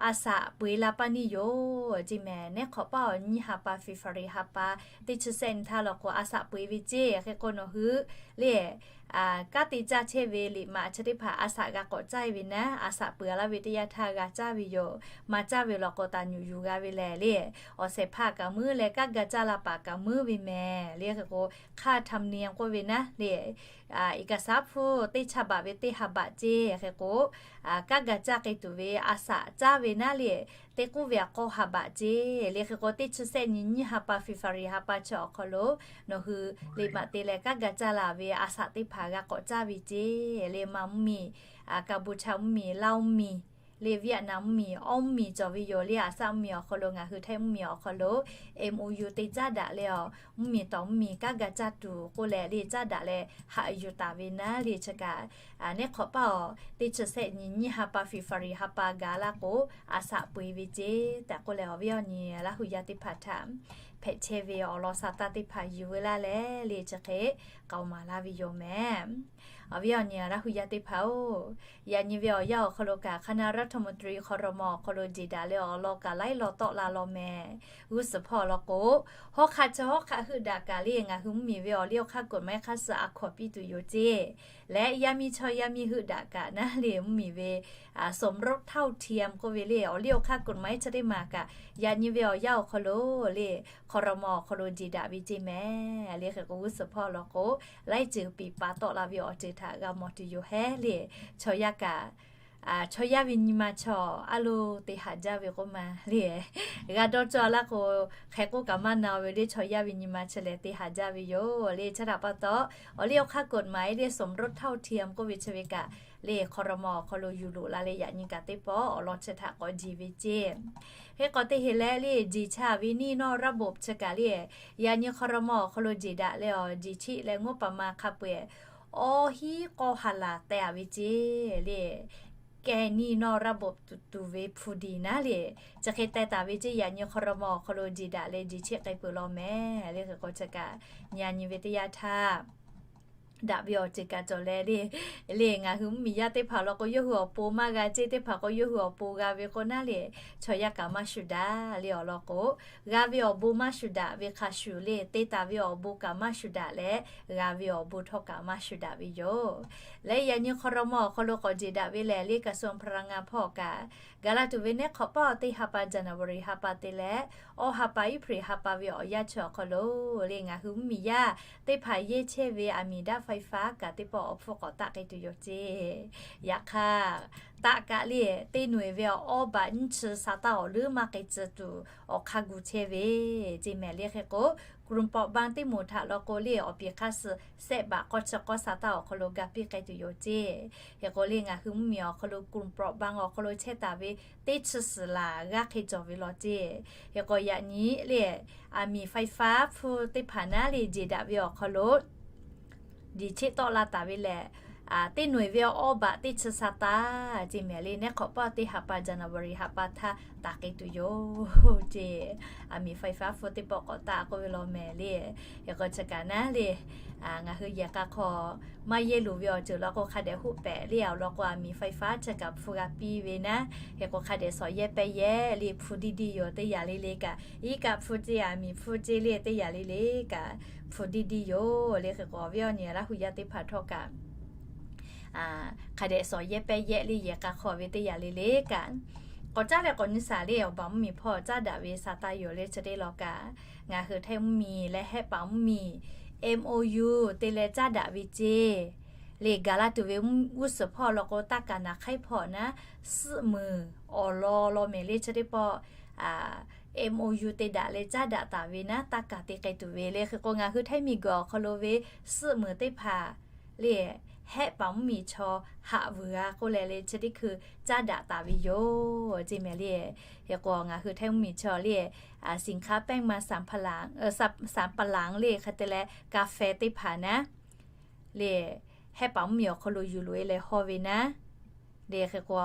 a saꞈ peu eˬ la paˇ neˇ yoˬ ceˇ mehˍ. Neˇ hk'awꞈ paˇ awˬ nyiˇ ha pa February ha pa teˇ chi sehˆ nyi htaˇ law k'o, a saꞈ peu eˬ ve ceˇ. Hk'e k'o, nawˬ hui le kanˉ te caˇ chehˇ ve liꞈ maꞈ chi teˇ hpaˍ a shaꞈ g'a k'awꞈ caˇ ve naˉ, a shaꞈ peuˬ laˇ ve teˇ yanˇ htaˇ g'a caˇ ve yoˬ. Maˇ caˇ ve law k'o, taˍ nyuꞈ yuˬ g'a ve lehˬ le, awˬ shehˍ hpaˇ kaꞈ muiˉ leh kanˉ ga caˇ la paˍ kaꞈ muiˉ ve mehˍ le. Hk'e k'o, hk'aˇ ธรรมเนียม k'oˆ ve naˉ le, เอกสาร hpu teˇ chaˇ baꞈ ve teˇ ha baꞈ ceˇ. Hk'e k'o, kanˉ ga caˇ k'ai tuˬ ve a shaꞈ caˇ ve naˉ le, teˇ k'oˆ ve aꞈ k'aw ha baꞈ ceˇ le. Hk'e k'o, teˇ chi sehˆ nyi nyiˇ ha pa February ha pa chi awˬ hk'aw lo nawˬ hui liꞈ maꞈ te leh kanˉ ga caˇ la ve a shaꞈ teˇ hpaˍ g'a k'awꞈ caˇ ve ceˇ le. Maˇ mvuhˇmiˬ, Kampuchea mvuhˇmiˬ, Laˇ mvuhˇmiˬ le, Vietnam mvuhˇmiˬ, awˇ mvuhˇmiˬ cawˬ ve yoˬ le. A shaꞈ mvuhˇmiˬ awˬ hk'aw lo ngaˬ hui Htaiˇ mvuhˇmiˬ awˬ hk'aw lo MOU te caˉ daꞈ leh, awˬ mvuhˇmiˬ tawˍ mvuhˇmiˬ kanˉ ga caˇ tuˬ k'oˆ leh le caˉ daꞈ leh haꞈ yuˬ taˍ ve naˉ le. Chi kaꞈ neˉ hk'awꞈ paˇ awˬ teˇ chi sehˆ nyi nyiˇ ha pa February ha pa gaˬ laˇ k'o, a shaꞈ peu eˬ ve ceˇ tehꞈ k'oˆ leh, awˬ viˉ awˬ nyi Laˇ hu yaˇ teˇ hpaˍ htaꞈ hpehꞈ chehˇ ve awˬ lawn sa taˇ teˇ hpaˍ yuˬ veu laˇ leh le, chi hk'e k'aoˍ maˍ laˇ ve yoˬ mehˍ. Awˬ viˉ awˬ nyi Laˇ hu yaˇ teˇ hpaˍ-oˬ, yaꞈ nyi ve awˬ yanˇ awˬ hk'aw lo kaꞈ คณะรัฐมนตรี ครม. awˬ hk'aw lo jeˬ daꞈ leh awˬ lawn kaꞈ laiˉ law tawˆ la law mehˍ. G'uˇ suhˍ hpawˇ law k'o, hawˉ hk'aˆ chi hawˉ hk'aˆ heuˆ daꞈ kaꞈ le ngaˬ hui mvuhˇmiˬ ve awˬ liˇ awˬ hk'aˇ กฎหมาย hk'aˇ suh a hkawnˍ piˇ tuˬ yoˬ ceˇ. Leh yaˇ miˇ chaw yaˇ miˇ heuˆ daꞈ kaꞈ naˉ le mvuhˇmiˬ ve สมรสเท่าเทียม k'oˆ ve le, awˬ liˇ awˬ hk'aˇ กฎหมาย chi teˇ maˬ kaꞈ yaꞈ nyi ve awˬ yanˇ awˬ hk'aw lo le ครม. awˬ hk'aw lo jeˬ daꞈ ve ceˇ mehˍ le. Hk'e k'o, g'uˇ suhˍ hpawˇ law k'o, laiˉ ceuˬ piˍ pa tawˆ la ve awˬ ceuˬ htaꞈ g'a mawˬ tuˬ yoˬ hehˉ le. Chaw yaˇ kaꞈ, chaw yaˇ ve nyi ma chaw a lo te haꞈ jaˇ ve k'oˆ ma le. G'a dawˇ cawˇ laˇ k'o, hk'e k'oˆ kaꞈ maˇ na ve le, chaw yaˇ ve nyi ma chi lehˬ te haꞈ jaˇ ve yoˬ le. Chi htaꞈ pa taw, awˬ liˇ awˬ hk'aˇ กฎหมาย le สมรสเท่าเทียม k'oˆ ve chi ve kaꞈ le ครม. awˬ hk'aw lo yuˬ loꞈ la leh yaꞈ nyi kaꞈ teˇ pawˆ awˬ lawn chi htaꞈ k'awꞈ jeˬ ve ceˇ. Hk'e k'awꞈ te heˍ leh le, jeˬ cha ve หนี้นอกระบบ chi kaꞈ le, yaꞈ nyi ครม. awˬ hk'aw lo jeˬ daꞈ leh awˬ jeˬ cheˆ leh งบประมาณ hk'a peu-eˬ awˇ hiˉ k'awˇ ha laˬ teh-a ve ceˇ le. แก้หนี้นอกระบบ tuˬ ve hpu diˬ naˉ le, chi hk'e teh taˍ ve ceˇ. Yaꞈ nyi ครม. awˬ hk'aw lo jeˬ daꞈ leh jeˬ cheˆ k'ai peuˬ law mehˍ le. Hk'e k'o, chi kaꞈ nyi a nyi ve teˇ yanˇ htaˇ daꞈ ve awˬ ceuˬ kaꞈ cawˬ leh le, le ngaˬ hui mvuhˇmiˬ yaˇ teˇ hpaˍ law k'o, yawˇ hui awˬ pon maˇ g'a ceˇ, teˇ hpaˍ k'o yawˇ hui awˬ pon g'a ve k'o naˉ le, chaw yaˇ kaꞈ maˇ shuˍ daꞈ le. Awˬ lawn k'o, g'a ve awˬ bon maˇ shuˍ daꞈ ve hk'a shuˍ le, te taˍ ve awˬ bon kaꞈ maˇ shuˍ daꞈ leh, g'a ve awˬ bon htawˇ kaꞈ maˇ shuˍ daꞈ ve yoˬ. Leh yaꞈ nyi ครม. awˬ hk'aw lo k'awꞈ jeˬ daꞈ ve lehˬ le, กระทรวงพลังงาน hpawˇ kaꞈ gaˬ la tuˬ ve neˉ hk'awꞈ paˇ awˬ teˇ ha pa January ha pa te leh, awˇ ha pa April ha pa ve awˬ yanˇ chi awˬ hk'aw lo le, ngaˬ hui mvuhˇmiˬ yaˇ teˇ hpaˍ yehˇ chehˇ ve aˬ miˍ daꞈ ไฟฟ้า kaꞈ teˇ pawˆ awˬ hpfuhˇ k'awꞈ taˆ k'ai tuˬ yoˬ ceˇ. Yaꞈ hk'aˇ, taˆ kaꞈ le, teˇ nawˬ-eˬ ve awˬ awˇ baꞈ nyiˇ chi sa taˇ awˬ leuˉ maˇ k'ai tcuh tuˬ awˬ hk'aˇ gu chehˇ ve ceˇ mehˍ le. Hk'e k'o, กรุงเปราะบาง teˇ moˍ htaꞈ law k'o le, awˬ piˍ hk'aˇ suh sehˆ baꞈ k'awˇ chi k'awˇ sa taˇ awˬ hk'aw lo ga piˇ k'ai tuˬ yoˬ ceˇ. Hk'e k'o le, ngaˬ hui mvuhˇmiˬ awˬ hk'aw lo กรุงเปราะบาง awˬ hk'aw lo chehˇ taˍ ve teˇ chi suhˍ laˬ g'aˇ hk'e cawˬ ve law ceˇ. Hk'e k'o, yaꞈ nyi le, aˬ miˍ ไฟฟ้า hpfuhˇ teˇ hpaˍ naˉ le jeˬ daꞈ ve awˬ hk'aw lo jeˬ cheˆ tawˆ la taˍ ve lehˬ, teˇ nawˬ-eˬ ve awˇ baꞈ teˇ chi sa taˇ ceˇ mehˍ le. Neˉ hk'awꞈ paˇ teˇ ha pa January ha pa htaˇ taˍ k'ai tuˬ yoˬ ceˇ. Aˬ miˍ ไฟฟ้า hpfuhˇ teˇ pawˆ k'awꞈ taˆ k'oˆ ve law mehˍ le. Hk'e k'o, chi kaꞈ naˉ le, ngaˬ hui yehˬ k'a hk'aw maˇ yehˇ loˍ ve awˬ ceuˬ law k'o, hk'a dehꞈ hoˆ pehꞈ le. Awˬ lawn k'o, aˬ miˍ ไฟฟ้า chi kaꞈ hpfuhˇ g'a piˇ ve naˉ. Hk'e k'o, hk'a dehꞈ shawˍ yehˇ pehˇ yehˇ le, hpfuhˇ diˇ diˇ yoˬ teˇ yanˇ le le kaꞈ, iˉ kaꞈ hpfuhˇ ceˇ, aˬ miˍ hpfuhˇ ceˇ le teˇ yanˇ le le kaꞈ, hpfuhˇ diˇ diˇ yoˬ le. Hk'e k'o, awˬ viˉ awˬ nyi Laˇ hu yaˇ teˇ hpaˍ htawˇ kaꞈ hk'a dehꞈ shawˍ yehˇ pehˇ yehˇ le, yehˬ k'a hk'aw ve teˇ yanˇ le le kaꞈ, k'awꞈ caˉ leh k'awꞈ nyi shaˍ le, awˬ baˬ mvuhˇmiˬ hpawˇ caˉ daꞈ ve sa taˇ yoˬ le. Chi teˇ law kaꞈ, ngaˬ hui Htaiˇ mvuhˇmiˬ leh Hehˆ paˍ mvuhˇmiˬ MOU te leh caˉ daꞈ ve ceˇ le. Gaˬ la tuˬ ve g'uˇ suhˍ hpawˇ law k'o, taˇ kaˍ naˍ hk'aiˉ hpawˇ naˉ, suhˆ meunˍ awˬ lawn law mehˍ le. Chi teˇ pawˆ MOU te daꞈ leh caˉ daꞈ taˍ ve naˉ, taˇ kaˍ te k'ai tuˬ ve le. Hk'e k'o, ngaˬ hui Htaiˇ miˬguiˬ awˬ hk'aw lo ve suhˆ meunˍ teˇ hpaˍ le, Hehˆ paˍ mvuhˇmiˬ chaw haꞈ vuiˬ g'a k'oˆ leh le, chi teˇ hkui caˉ daꞈ taˍ ve yoˬ ceˇ mehˍ le. Hk'e k'o, ngaˬ hui Htaiˇ mvuhˇmiˬ chaw le, สินค้าแป้งมันสำปะหลัง สำปะหลัง le, hk'e te leh กาแฟ teˇ hpaˍ naˉ le, Hehˆ paˍ mvuhˇmiˬ awˬ hk'aw lo yuˬ loꞈ e leh hawˇ ve naˉ le. Hk'e k'o,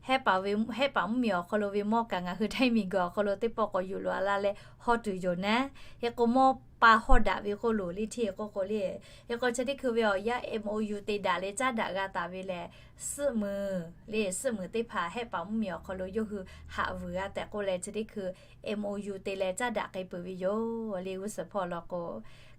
Hehˆ paˍ mvuhˇmiˬ awˬ hk'aw lo ve mawˇ kaꞈ ngaˬ hui Htaiˇ miˬguiˬ awˬ hk'aw lo teˇ pawˆ k'awꞈ yuˬ loꞈ a laˇ leh hawˇ tuˬ yoˬ naˉ. Hk'e k'o, mawˇ pa hawˇ daꞈ ve k'oˆ loˬ le, hteˇ k'oˆ k'o le. Hk'e k'o, chi teˇ hkui ve awˬ yanˇ MOU te daꞈ leh caˉ daꞈ g'a taˍ ve lehˬ, suhˆ meunˍ le, suhˆ meunˍ teˇ hpaˍ Hehˆ paˍ mvuhˇmiˬ awˬ hk'aw lo yawˇ hui haꞈ vuiˬ g'a tehꞈ k'oˆ leh, chi teˇ hkui MOU te leh caˉ daꞈ k'ai peuˬ ve yoˬ le. G'uˇ suhˍ hpawˇ law k'o,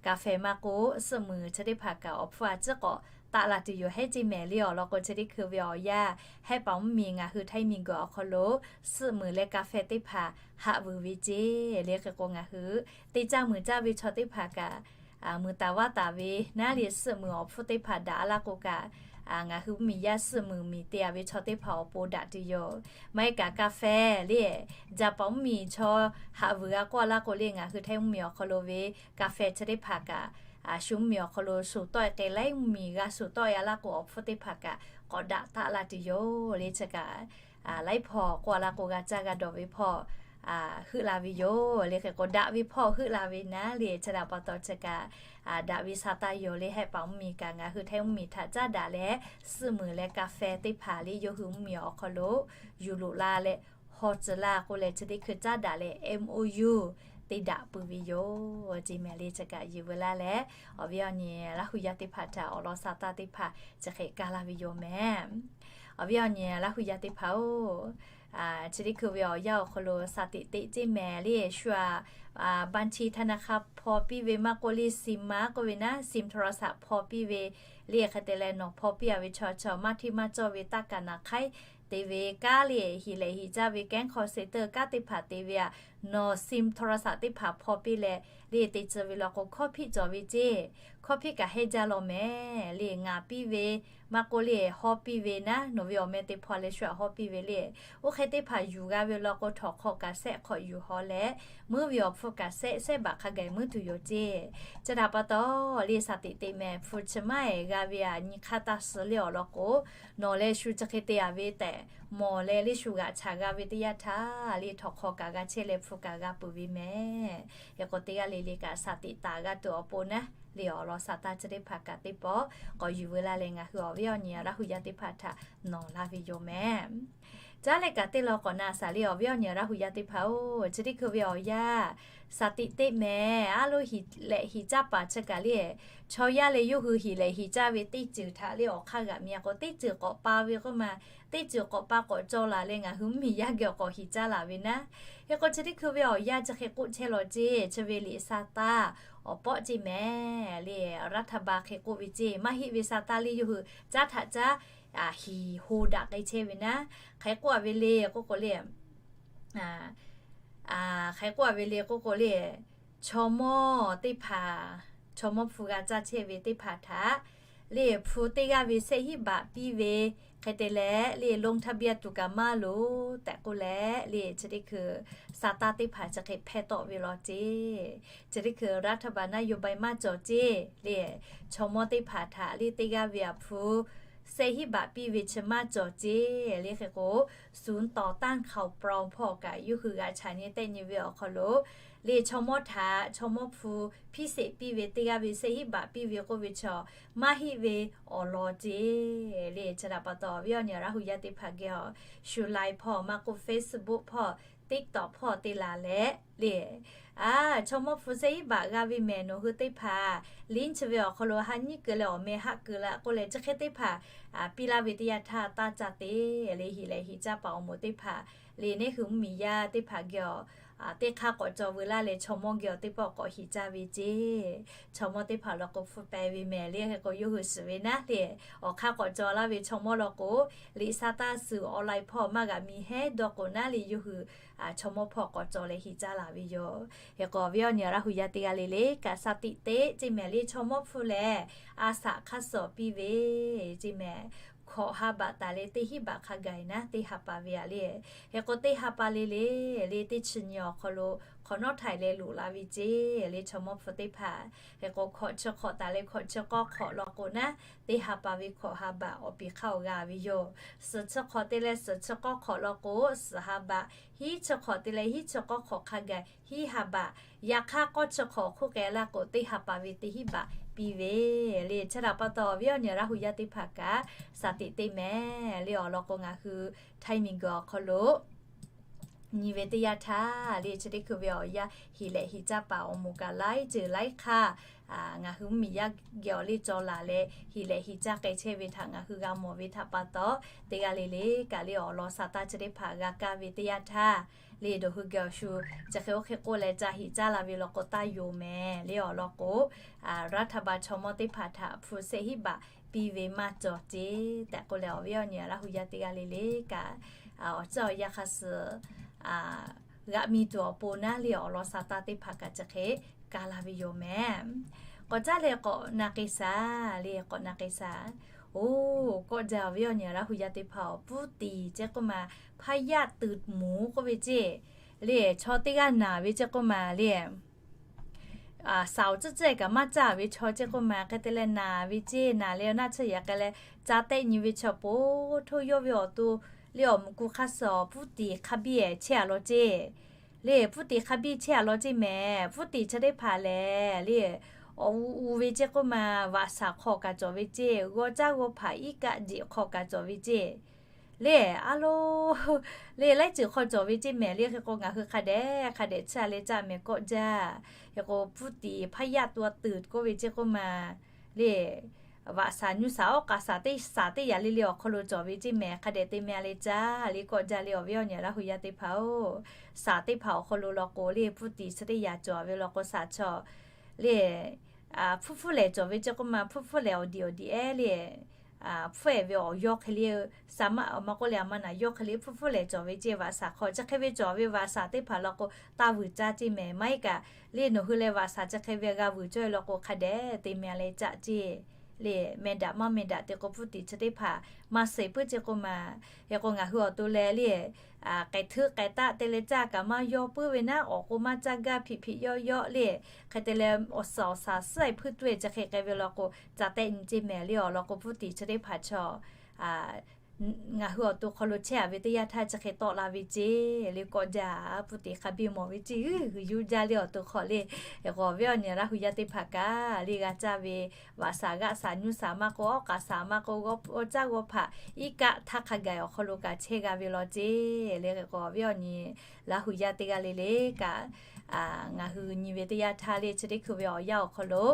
กาแฟ maˇ k'o, suhˆ meunˍ chi teˇ hpaˍ kaꞈ awˬ hpfuhˇ a ciˉ k'awꞈ taˆ la tuˬ yoˬ hehˉ ceˇ mehˍ le. Awˬ lawn k'o, chi teˇ hkui ve awˬ yanˇ, hehˉ paˍ mvuhˇmiˬ ngaˬ hui Htaiˇ miˬguiˬ awˬ hk'aw lo suhˆ muiˬ leh กาแฟ teˇ hpaˍ haꞈ vuiˬ ve ceˇ le. Hk'e k'o, ngaˬ hui teˇ caˇ muiˬ caˇ ve chaw teˇ hpaˍ kaꞈ, muiˬ taˍ vaˇ taˍ ve naˉ le, suhˆ muiˬ awˬ hpfuhˇ teˇ hpaˍ daꞈ laˇ k'o kaꞈ, ngaˬ hui mvuhˇmiˬ yaˇ suhˆ muiˬ miˬ te a ve chaw teˇ hpaˍ awˬ pon daꞈ tuˬ yoˬ. Maˇ heˆ kaꞈ กาแฟ le, Jaˍpaˍ mvuhˇmiˬ chaw haꞈ vuiˬ g'a k'oˆ laˇ k'o le, ngaˬ hui Htaiˇ mvuhˇmiˬ awˬ hk'aw lo ve กาแฟ chi teˇ hpaˍ kaꞈ, shu mvuhˇmiˬ awˬ hk'aw lo shu tawˆ e k'ai laiˉ mvuhˇmiˬ g'a shu tawˆ e a laˇ k'o, awˬ hpfuhˇ teˇ hpaˍ kaꞈ k'awꞈ daꞈ taˆ la tuˬ yoˬ le. Chi kaꞈ laiˉ hpawˇ k'oˆ laˇ k'o, g'a caˇ g'a dawˬ ve hpawˇ heuˆ la ve yoˬ le. Hk'e k'o, daꞈ ve hpawˇ heuˆ la ve naˉ le. Chi htaꞈ pa taw chi kaꞈ daꞈ ve sa taˇ yoˬ le. Hehˉ paˍ mvuhˇmiˬ kaꞈ ngaˬ hui Htaiˇ mvuhˇmiˬ htaꞈ caˉ daꞈ leh, suhˆ muiˬ leh กาแฟ teˇ hpaˍ le yawˇ hui mvuhˇmiˬ awˬ hk'aw lo yuˬ loꞈ la leh, haw tcuh la k'oˆ leh, chi teˇ hkui caˉ daꞈ leh MOU te daꞈ peuˬ ve yoˬ ceˇ mehˍ le. Chi kaꞈ yuˬ veu laˇ leh, awˬ viˉ awˬ nyi Laˇ hu yaˇ teˇ hpaˍ htaꞈ awˬ lawn sa taˇ teˇ hpaˍ chi hk'e kaˇ laˇ ve yoˬ mehˍ. Awˬ viˉ awˬ nyi Laˇ hu yaˇ teˇ hpaˍ-oˬ, chi teˇ hkui ve awˬ yanˇ awˬ hk'aw lo สถิติ ceˇ mehˍ le. Shu aꞈ, banchi ธนาคาร hpaw piˇ ve maˇ k'oˆ le, sim maˇ k'oˆ ve naˉ, sim โทรศัพท์ hpaw piˇ ve le. Hk'e te leh, nawˬ hpaw piˇ a ve chaw chaw maˇ hteˇ maˇ cawˇ ve taˇ kaꞈ naˍ hk'aiˉ te ve kaꞈ le, hiˍ lehˍ hiˍ caˇ ve แก๊ง call center kaꞈ teˇ hpaˍ te ve aꞈ, nawˬ sim โทรศัพท์ teˇ hpaˍ hpaw piˇ leh le, te tcuh ve law k'o, hkawˇ hpiˆ cawˬ ve ceˇ. Hkawˇ hpiˆ kaꞈ hehnˇ jaˇ law mehˍ le. Ngaˍ piˇ ve maˇ k'oˆ le, hawˇ piˇ ve naˉ, nawˬ ve awˬ meh te hpaw leh shu aꞈ hawˇ piˇ ve le. Oˇ hk'e teˇ hpaˍ yuˬ g'a ve law k'o, htawnˍ hk'aw kaꞈ sehˆ hk'awꞈ yuˬ haw leh, meuˇ ve awˬ hpfuhˇ kaꞈ sehˆ sehˆ baꞈ hk'a gaˬ meuˇ tuˬ yoˬ ceˇ. Chi htaꞈ pa taw le, สถิติ mehˍ hpu chi maˇ eˍ g'a ve aꞈ, nyi hk'aˇ taˇ suh le. Awˬ lawn k'o, nawˬ leh shu chi hk'e te a ve tehꞈ mawˬ leh le, shu g'aꞈ chaꞈ g'a ve teˇ yanˇ htaˇ le, htawnˍ hk'aw kaꞈ g'a chehˇ leh hpu kaꞈ g'a peuˬ ve mehˍ. Hk'e k'o, teˇ g'aˇ le le kaꞈ สถิติ taˍ g'a tuˬ awˬ pon naˉ le, awˬ lawn sa taˇ chi teˇ hpaˍ kaꞈ teˇ pawˆ k'awꞈ yuˬ veu laˇ leh, ngaˬ hui awˬ viˉ awˬ nyi Laˇ hu yaˇ teˇ hpaˍ htaꞈ nawˬ laˇ ve yoˬ mehˍ. Caˉ leh kaꞈ teˇ law k'awꞈ na shaˍ le, awˬ viˉ awˬ nyi Laˇ hu yaˇ teˇ hpaˍ-oˬ, chi teˇ hkui ve awˬ yanˇ, สถิติ mehˍ a loˇ hiˍ lehꞈ hiˍ caˇ paˍ chi kaꞈ le, chaw yaˇ leh yawˇ hui hiˍ lehꞈ hiˍ caˇ ve teˇ ceuˬ htaꞈ le awˬ hk'aˇ g'aꞈ mi a k'o, teˇ ceuˬ k'awꞈ pa ve k'oˆ ma, teˇ ceuˬ k'awꞈ pa k'awꞈ caw laˬ leh, ngaˬ hui mvuhˇmiˬ yaˇ geh awˬ k'awꞈ hiˍ caˇ laˬ ve naˉ. Hk'e k'o, chi teˇ hkui ve awˬ yanˇ chi hk'e k'oˆ chehˇ law ceˇ, chi ve liꞈ sa taˇ awˬ pawˆ ceˇ mehˍ le, รัฐบาล hk'e k'oˆ ve ceˇ, maˇ heˆ ve sa taˇ le yawˇ hui caˉ htaꞈ caˉ hiˍ ho daꞈ k'ai chehˇ ve naˉ. Hk'e k'oˆ a ve le k'oˆ k'o le, hk'e k'oˆ a ve le k'oˆ k'o le, chaw mawˇ teˇ hpaˍ, chaw mawˇ hpu g'a caˇ chehˇ ve teˇ hpaˍ htaꞈ le, hpu teˇ g'aˇ ve sehˆ hiˉ baꞈ piˇ ve, hk'e te leh le, ลงทะเบียน tuˬ kaꞈ maˇ loˍ tehꞈ k'oˆ leh le, chi teˇ hkui sa taˇ teˇ hpaˍ chi hk'e hpehˇ tawˆ ve law ceˇ. Chi teˇ hkui รัฐบาล นโยบาย maˇ cawˬ ceˇ le, chaw mawˇ teˇ hpaˍ htaꞈ le teˇ g'aˇ ve aꞈ hpu sehˆ hiˉ baꞈ piˇ ve chi maˇ cawˬ ceˇ le. Hk'e k'o, ศูนย์ต่อต้านข่าวปลอม hpawˇ kaꞈ yawˇ hui g'aꞈ chaꞈ nyi tehˆ nyi ve awˬ hk'aw lo le, chaw mawˇ htaꞈ chaw mawˇ hpu hpiˇ sheˍ piˇ ve teˇ g'aˇ ve sehˆ hiˉ baꞈ piˇ ve k'oˆ ve chaw maˇ heˆ ve awˬ lawn ceˇ le. Chi htaꞈ pa taw, awˬ viˉ awˬ nyi Laˇ hu yaˇ teˇ hpaˍ geh awˬ shu Line hpawˇ maˇ k'oˆ Facebook hpawˇ TikTok hpawˇ te laˬ leh le, a, chaw mawˇ hpu sehˆ hiˉ baꞈ g'a ve mehˍ, nawˬ hui teˇ hpaˍ link chi ve awˬ hk'aw lo ha nyiˉ keu leh awˬ meh haˆ keu la k'oˆ leh, chi hk'e teˇ hpaˍ piˇ laˇ ve teˇ yanˇ htaˇ, taˇ ca te le, hiˍ lehˍ hiˍ caˇ paˍ awˬ moˍ teˇ hpaˍ le, neˇ hui mvuhˇmiˬ yaˇ teˇ hpaˍ geh awˬ teˇ hk'aˇ k'awꞈ caw veu laˇ leh, chaw mawˇ geh awˬ teˇ pawˆ k'awꞈ hiˍ caˇ ve ceˇ. Chaw mawˇ teˇ hpaˍ law k'o, hpu peh ve mehˍ le. Hk'e k'o, yawˇ hui shiˍ ve naˉ le, awˬ hk'aˇ k'awꞈ caw laˇ ve chaw mawˇ law k'o, liꞈ sa taˇ suhˍ online hpawˇ maˇ g'a mi hehˉ dawˇ k'o naˉ le, yawˇ hui chaw mawˇ hpawˇ k'awꞈ caw leh hiˍ caˇ laˬ ve yoˬ. Hk'e k'o, awˬ viˉ awˬ nyi Laˇ hu yaˇ teˇ g'aˇ le le kaꞈ สถิติ ceˇ mehˍ le, chaw mawˇ hpu lehˬ a shaꞈ hk'aˇ suhˍ piˇ ve ceˇ mehˍ. Hkawꞈ ha baꞈ taˍ leh teˇ hiˉ baꞈ hk'a gaˬ naˉ, teˇ ha pa ve aꞈ le. Hk'e k'o, teˇ ha pa le le le, teˇ chi nyi awˬ hk'aw lo hk'awꞈ nawˉ htaiˍ leh loꞈ la ve ceˇ le, chaw mawˇ hpu teˇ hpaˍ. Hk'e k'o, hkawꞈ chi hk'awꞈ taˍ leh hkawꞈ chi k'awˇ hk'awꞈ law k'o naˉ, teˇ ha pa ve hkawꞈ ha baꞈ awˬ piˍ hk'aˇ awˬ g'a ve yoˬ. Suhˍ chi hk'awꞈ te leh suhˍ chi k'awˇ hk'awꞈ law k'o, suhˍ ha baꞈ, hiˉ chi hk'awꞈ te leh hiˉ chi k'awˇ hk'awꞈ hk'a gaˬ hiˉ ha baꞈ, yaꞈ hk'aˇ k'awˇ chi hk'awꞈ hk'oˆ k'ai laˇ k'o, teˇ ha pa ve teˇ hiˉ baꞈ piˇ ve le. Chi htaꞈ pa taw, awˬ viˉ awˬ nyi Laˇ hu yaˇ teˇ hpaˍ kaꞈ สถิติ mehˍ le, awˬ lawn k'o, ngaˬ hui Htaiˇ miˬguiˬ awˬ hk'aw lo nyi ve teˇ yanˇ htaˇ le, chi teˇ hkui ve awˬ yanˇ hiˍ lehˍ hiˍ caˇ paˍ awˬ moˍ kaꞈ laiˉ ceuˬ laiˉ hk'aˇ ngaˬ hui mvuhˇmiˬ yaˇ geh awˬ le caw laˬ leh, hiˍ lehˍ hiˍ caˇ k'ai chehˇ ve htaꞈ ngaˬ hui g'a mawˬ ve htaꞈ pa taw, teˇ g'aˇ le le kaꞈ le awˬ lawn sa taˇ chi teˇ hpaˍ g'a kaˇ ve teˇ yanˇ htaˇ le, dawˬ hui geh awˬ shu chi hk'e oˇ hk'e k'oˆ leh ca hiˍ caˇ la ve law k'o, taˇ yonˍ mehˍ le. Awˬ lawn k'o, รัฐบาล chaw mawˇ teˇ hpaˍ htaꞈ hpu sehˆ hiˉ baꞈ piˇ ve maˇ cawˬ ceˇ tehꞈ k'oˆ leh, awˬ viˉ awˬ nyi Laˇ hu yaˇ teˇ g'aˇ le le kaꞈ, awˬ tcuhˉ awˬ yanˇ hk'a suh g'aꞈ mi tuˬ awˬ pon naˉ le awˬ lawn sa taˇ teˇ hpaˍ kaꞈ chi hk'e ka laˇ ve yoˬ mehˍ. K'awꞈ caˉ leh k'awꞈ na k'ai shaˍ le, k'awꞈ na k'ai shaˍ. Oˇ, kawˆ jaˇ awˬ viˉ awˬ nyi Laˇ hu yaˇ teˇ hpaˍ-oˬ, พูดติ chi k'oˆ ma, hpaˇ yaˇ tuiˍ moˍ k'oˆ ve ceˇ le, chaw teˇ g'aˇ naˬ ve chi k'oˆ ma le, saˍ awˬ tcuhˉ tcuhˉ kaꞈ maˇ caˇ ve chaw chi k'oˆ ma, hk'e te leh naˬ ve ceˇ, naˬ leh awˬ naˆ tsuhˇ yaꞈ k'ai leh ca tehˆ nyi ve chaw po htoˇ yawˇ ve awˬ to le awˬ muꞈ ku hk'aˇ suh พูดติ hk'a biˇ chehˇ a law ceˇ le, พูดติ hk'a biˇ chehˇ a law ceˇ mehˍ. พูดติ chi teˇ hpaˍ lehˬ le, awˬ u u ve ceˇ k'oˆ ma, vaꞈ shaˍ hk'aw kaꞈ cawˬ ve ceˇ, g'aw caˇ g'aw hpaꞈ iˉ kaˆ jeꞈ hk'aw kaꞈ cawˬ ve ceˇ le, a lo le laiˉ ceuˬ hk'aw cawˬ ve ceˇ mehˍ le. Hk'e k'o ngaˬ hui hk'a dehꞈ hk'a dehꞈ tsuhˇ a leh caˇ mehˍ kawˆ jaˇ. Hk'e k'o พูดติ hpaˇ yaˇ ตัวตืด k'oˆ ve ceˇ k'oˆ ma le, vaꞈ shaˍ nyu shaˍ awˉ k'aꞈ shaˍ teˇ shaˍ teˇ yaꞈ le le awˬ hk'aw lo cawˬ ve ceˇ mehˍ. Hk'a dehꞈ te mehˍ a leh caˇ le kawˆ jaˇ le awˬ viˉ awˬ nyi Laˇ hu yaˇ teˇ hpaˍ-oˬ, shaˍ teˇ hpaˍ awˬ hk'aw lo law k'o le พูดติ chi teˇ yaꞈ cawˬ ve law k'o shaˍ chaw le, hpuˇ hpuˇ lehˬ cawˬ ve ceˇ k'oˆ ma, hpuˇ hpuˇ lehˬ awˬ diꞈ awˬ diꞈ ehˉ le, hpuˇ ehˍ ve awˬ yawˇ hk'e le, shaˍ maˆ awˬ ma k'oˆ leh a ma naˬ yawˇ hk'e le hpuˇ hpuˇ lehˬ cawˬ ve ceˇ. Vaꞈ shaˍ hk'aw chi hk'e ve cawˬ ve vaꞈ shaˍ teˇ hpaˍ law k'o taˇ vuiˬ caˇ ceˇ mehˍ. Maˇ heˆ kaꞈ le nawˬ hui leh vaꞈ shaˍ chi hk'e ve g'a vuiˬ cawˇ ve law k'o hk'a dehꞈ te mehˍ a leh caˇ ceˇ le, meh daꞈ maˇ meh daꞈ te k'o พูดติ chi teˇ hpaˍ maˇ suh puiˉ ceˇ k'oˆ ma. Hk'e k'o ngaˬ hui awˬ to leh le, k'ehˬ htuiˉ k'ehˬ taˆ te leh caˇ kaꞈ maˇ yawˇ puiˉ ve naˉ, awˬ k'o maˇ caˇ gaˇ hpiꞈ hpiꞈ yawˇ yawˇ le, hk'e te leh awˬ suhˍ awˬ shaˍ suhˉ e hpuiˇ tuˇ e chi hk'e k'ai ve law k'o ca tehˆ nyi ceˇ mehˍ le awˬ lawn k'o พูดติ chi teˇ hpaˍ chaw ngaˬ hui awˬ to hk'aw lo chehˇ a ve teˇ yanˇ htaˇ chi hk'e tawˆ la ve ceˇ le kawˆ jaˇ. พูดติ hk'a biˇ mawˬ ve ceˇ, hui yuˇ jaˇ le awˬ to hk'aw le. Hk'e k'o awˬ viˉ awˬ nyi Laˇ hu yaˇ teˇ hpaˍ kaꞈ le g'a caˇ ve vaꞈ shaˍ g'aˆ shaˍ nyu shaˍ maˇ k'o awˉ k'aꞈ shaˍ maˇ k'o g'aw caˇ g'aw hpaꞈ iˉ kaˆ htaˇ hk'a gaˬ awˬ hk'aw lo kaꞈ chehˇ g'a ve law ceˇ le. Hk'e k'o awˬ viˉ awˬ nyi Laˇ hu yaˇ teˇ g'aˇ le le kaꞈ, ngaˬ hui nyi ve teˇ yanˇ htaˇ le chi teˇ hkui ve awˬ yanˇ awˬ hk'aw lo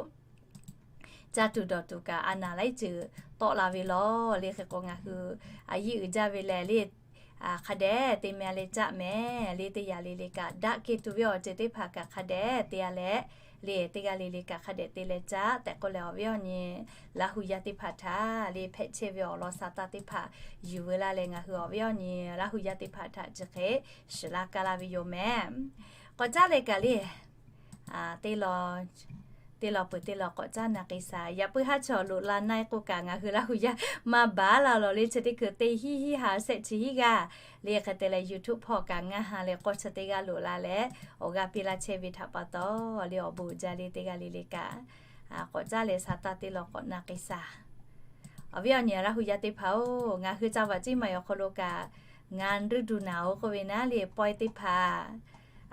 caˇ tuˬ dawˬ tuˬ kaꞈ a naˍ laiˉ ceuˬ tawˆ la ve law le. Hk'e k'o ngaˬ hui a yiˇ uiˍ jaˇ ve lehˬ le, hk'a dehꞈ te mehˍ a leh caˇ mehˍ le. Teˇ yanˇ le le kaꞈ daꞈ kehˬ tuˬ ve awˬ ceuˬ teˇ hpaˍ kaꞈ hk'a dehꞈ te a leh le, teˇ g'aˇ le le kaꞈ hk'a dehꞈ te leh caˇ tehꞈ k'oˆ leh awˬ viˉ awˬ nyi Laˇ hu yaˇ teˇ hpaˍ htaꞈ le hpehꞈ chehˇ ve awˬ lawn sa taˇ teˇ hpaˍ yuˬ veu laˇ leh ngaˬ hui awˬ viˉ awˬ nyi Laˇ hu yaˇ teˇ hpaˍ htaꞈ chi hk'e shiˍ laˇ kaˇ laˇ ve yoˬ mehˍ. K'awꞈ caˉ leh kaꞈ le teˇ law peuˬ teˇ law k'awꞈ caˉ na k'ai shaˍ. Yaꞈ puiˉ haˉ chaw loꞈ la na e k'o kaꞈ ngaˬ hui Laˇ hu yaˇ maˇ baˬ laˇ lawˬ le. Chi teˇ hkui teˇ hinˉ hinˉ ha shehˆ chi hinˉ g'aˇ le hk'e te leh YouTube hpawˇ kaꞈ ngaˇ ha leh k'awˇ chi teˇ g'aˇ loꞈ la leh awˬ g'aˇ piˇ laˇ chehˇ ve htaꞈ pa taw le awˬ bon uiˍ jaˇ le teˇ g'aˇ le le kaꞈ k'awꞈ caˉ leh sa taˇ teˇ law k'awꞈ na k'ai shaˍ. Awˬ viˉ awˬ nyi Laˇ hu yaˇ teˇ hpaˍ-oˬ, ngaˬ hui ca vaꞈ ceˇ ma awˬ hk'aw lo kaꞈ งานฤดูหนาว k'oˆ ve naˉ le pawehˇ teˇ hpaˍ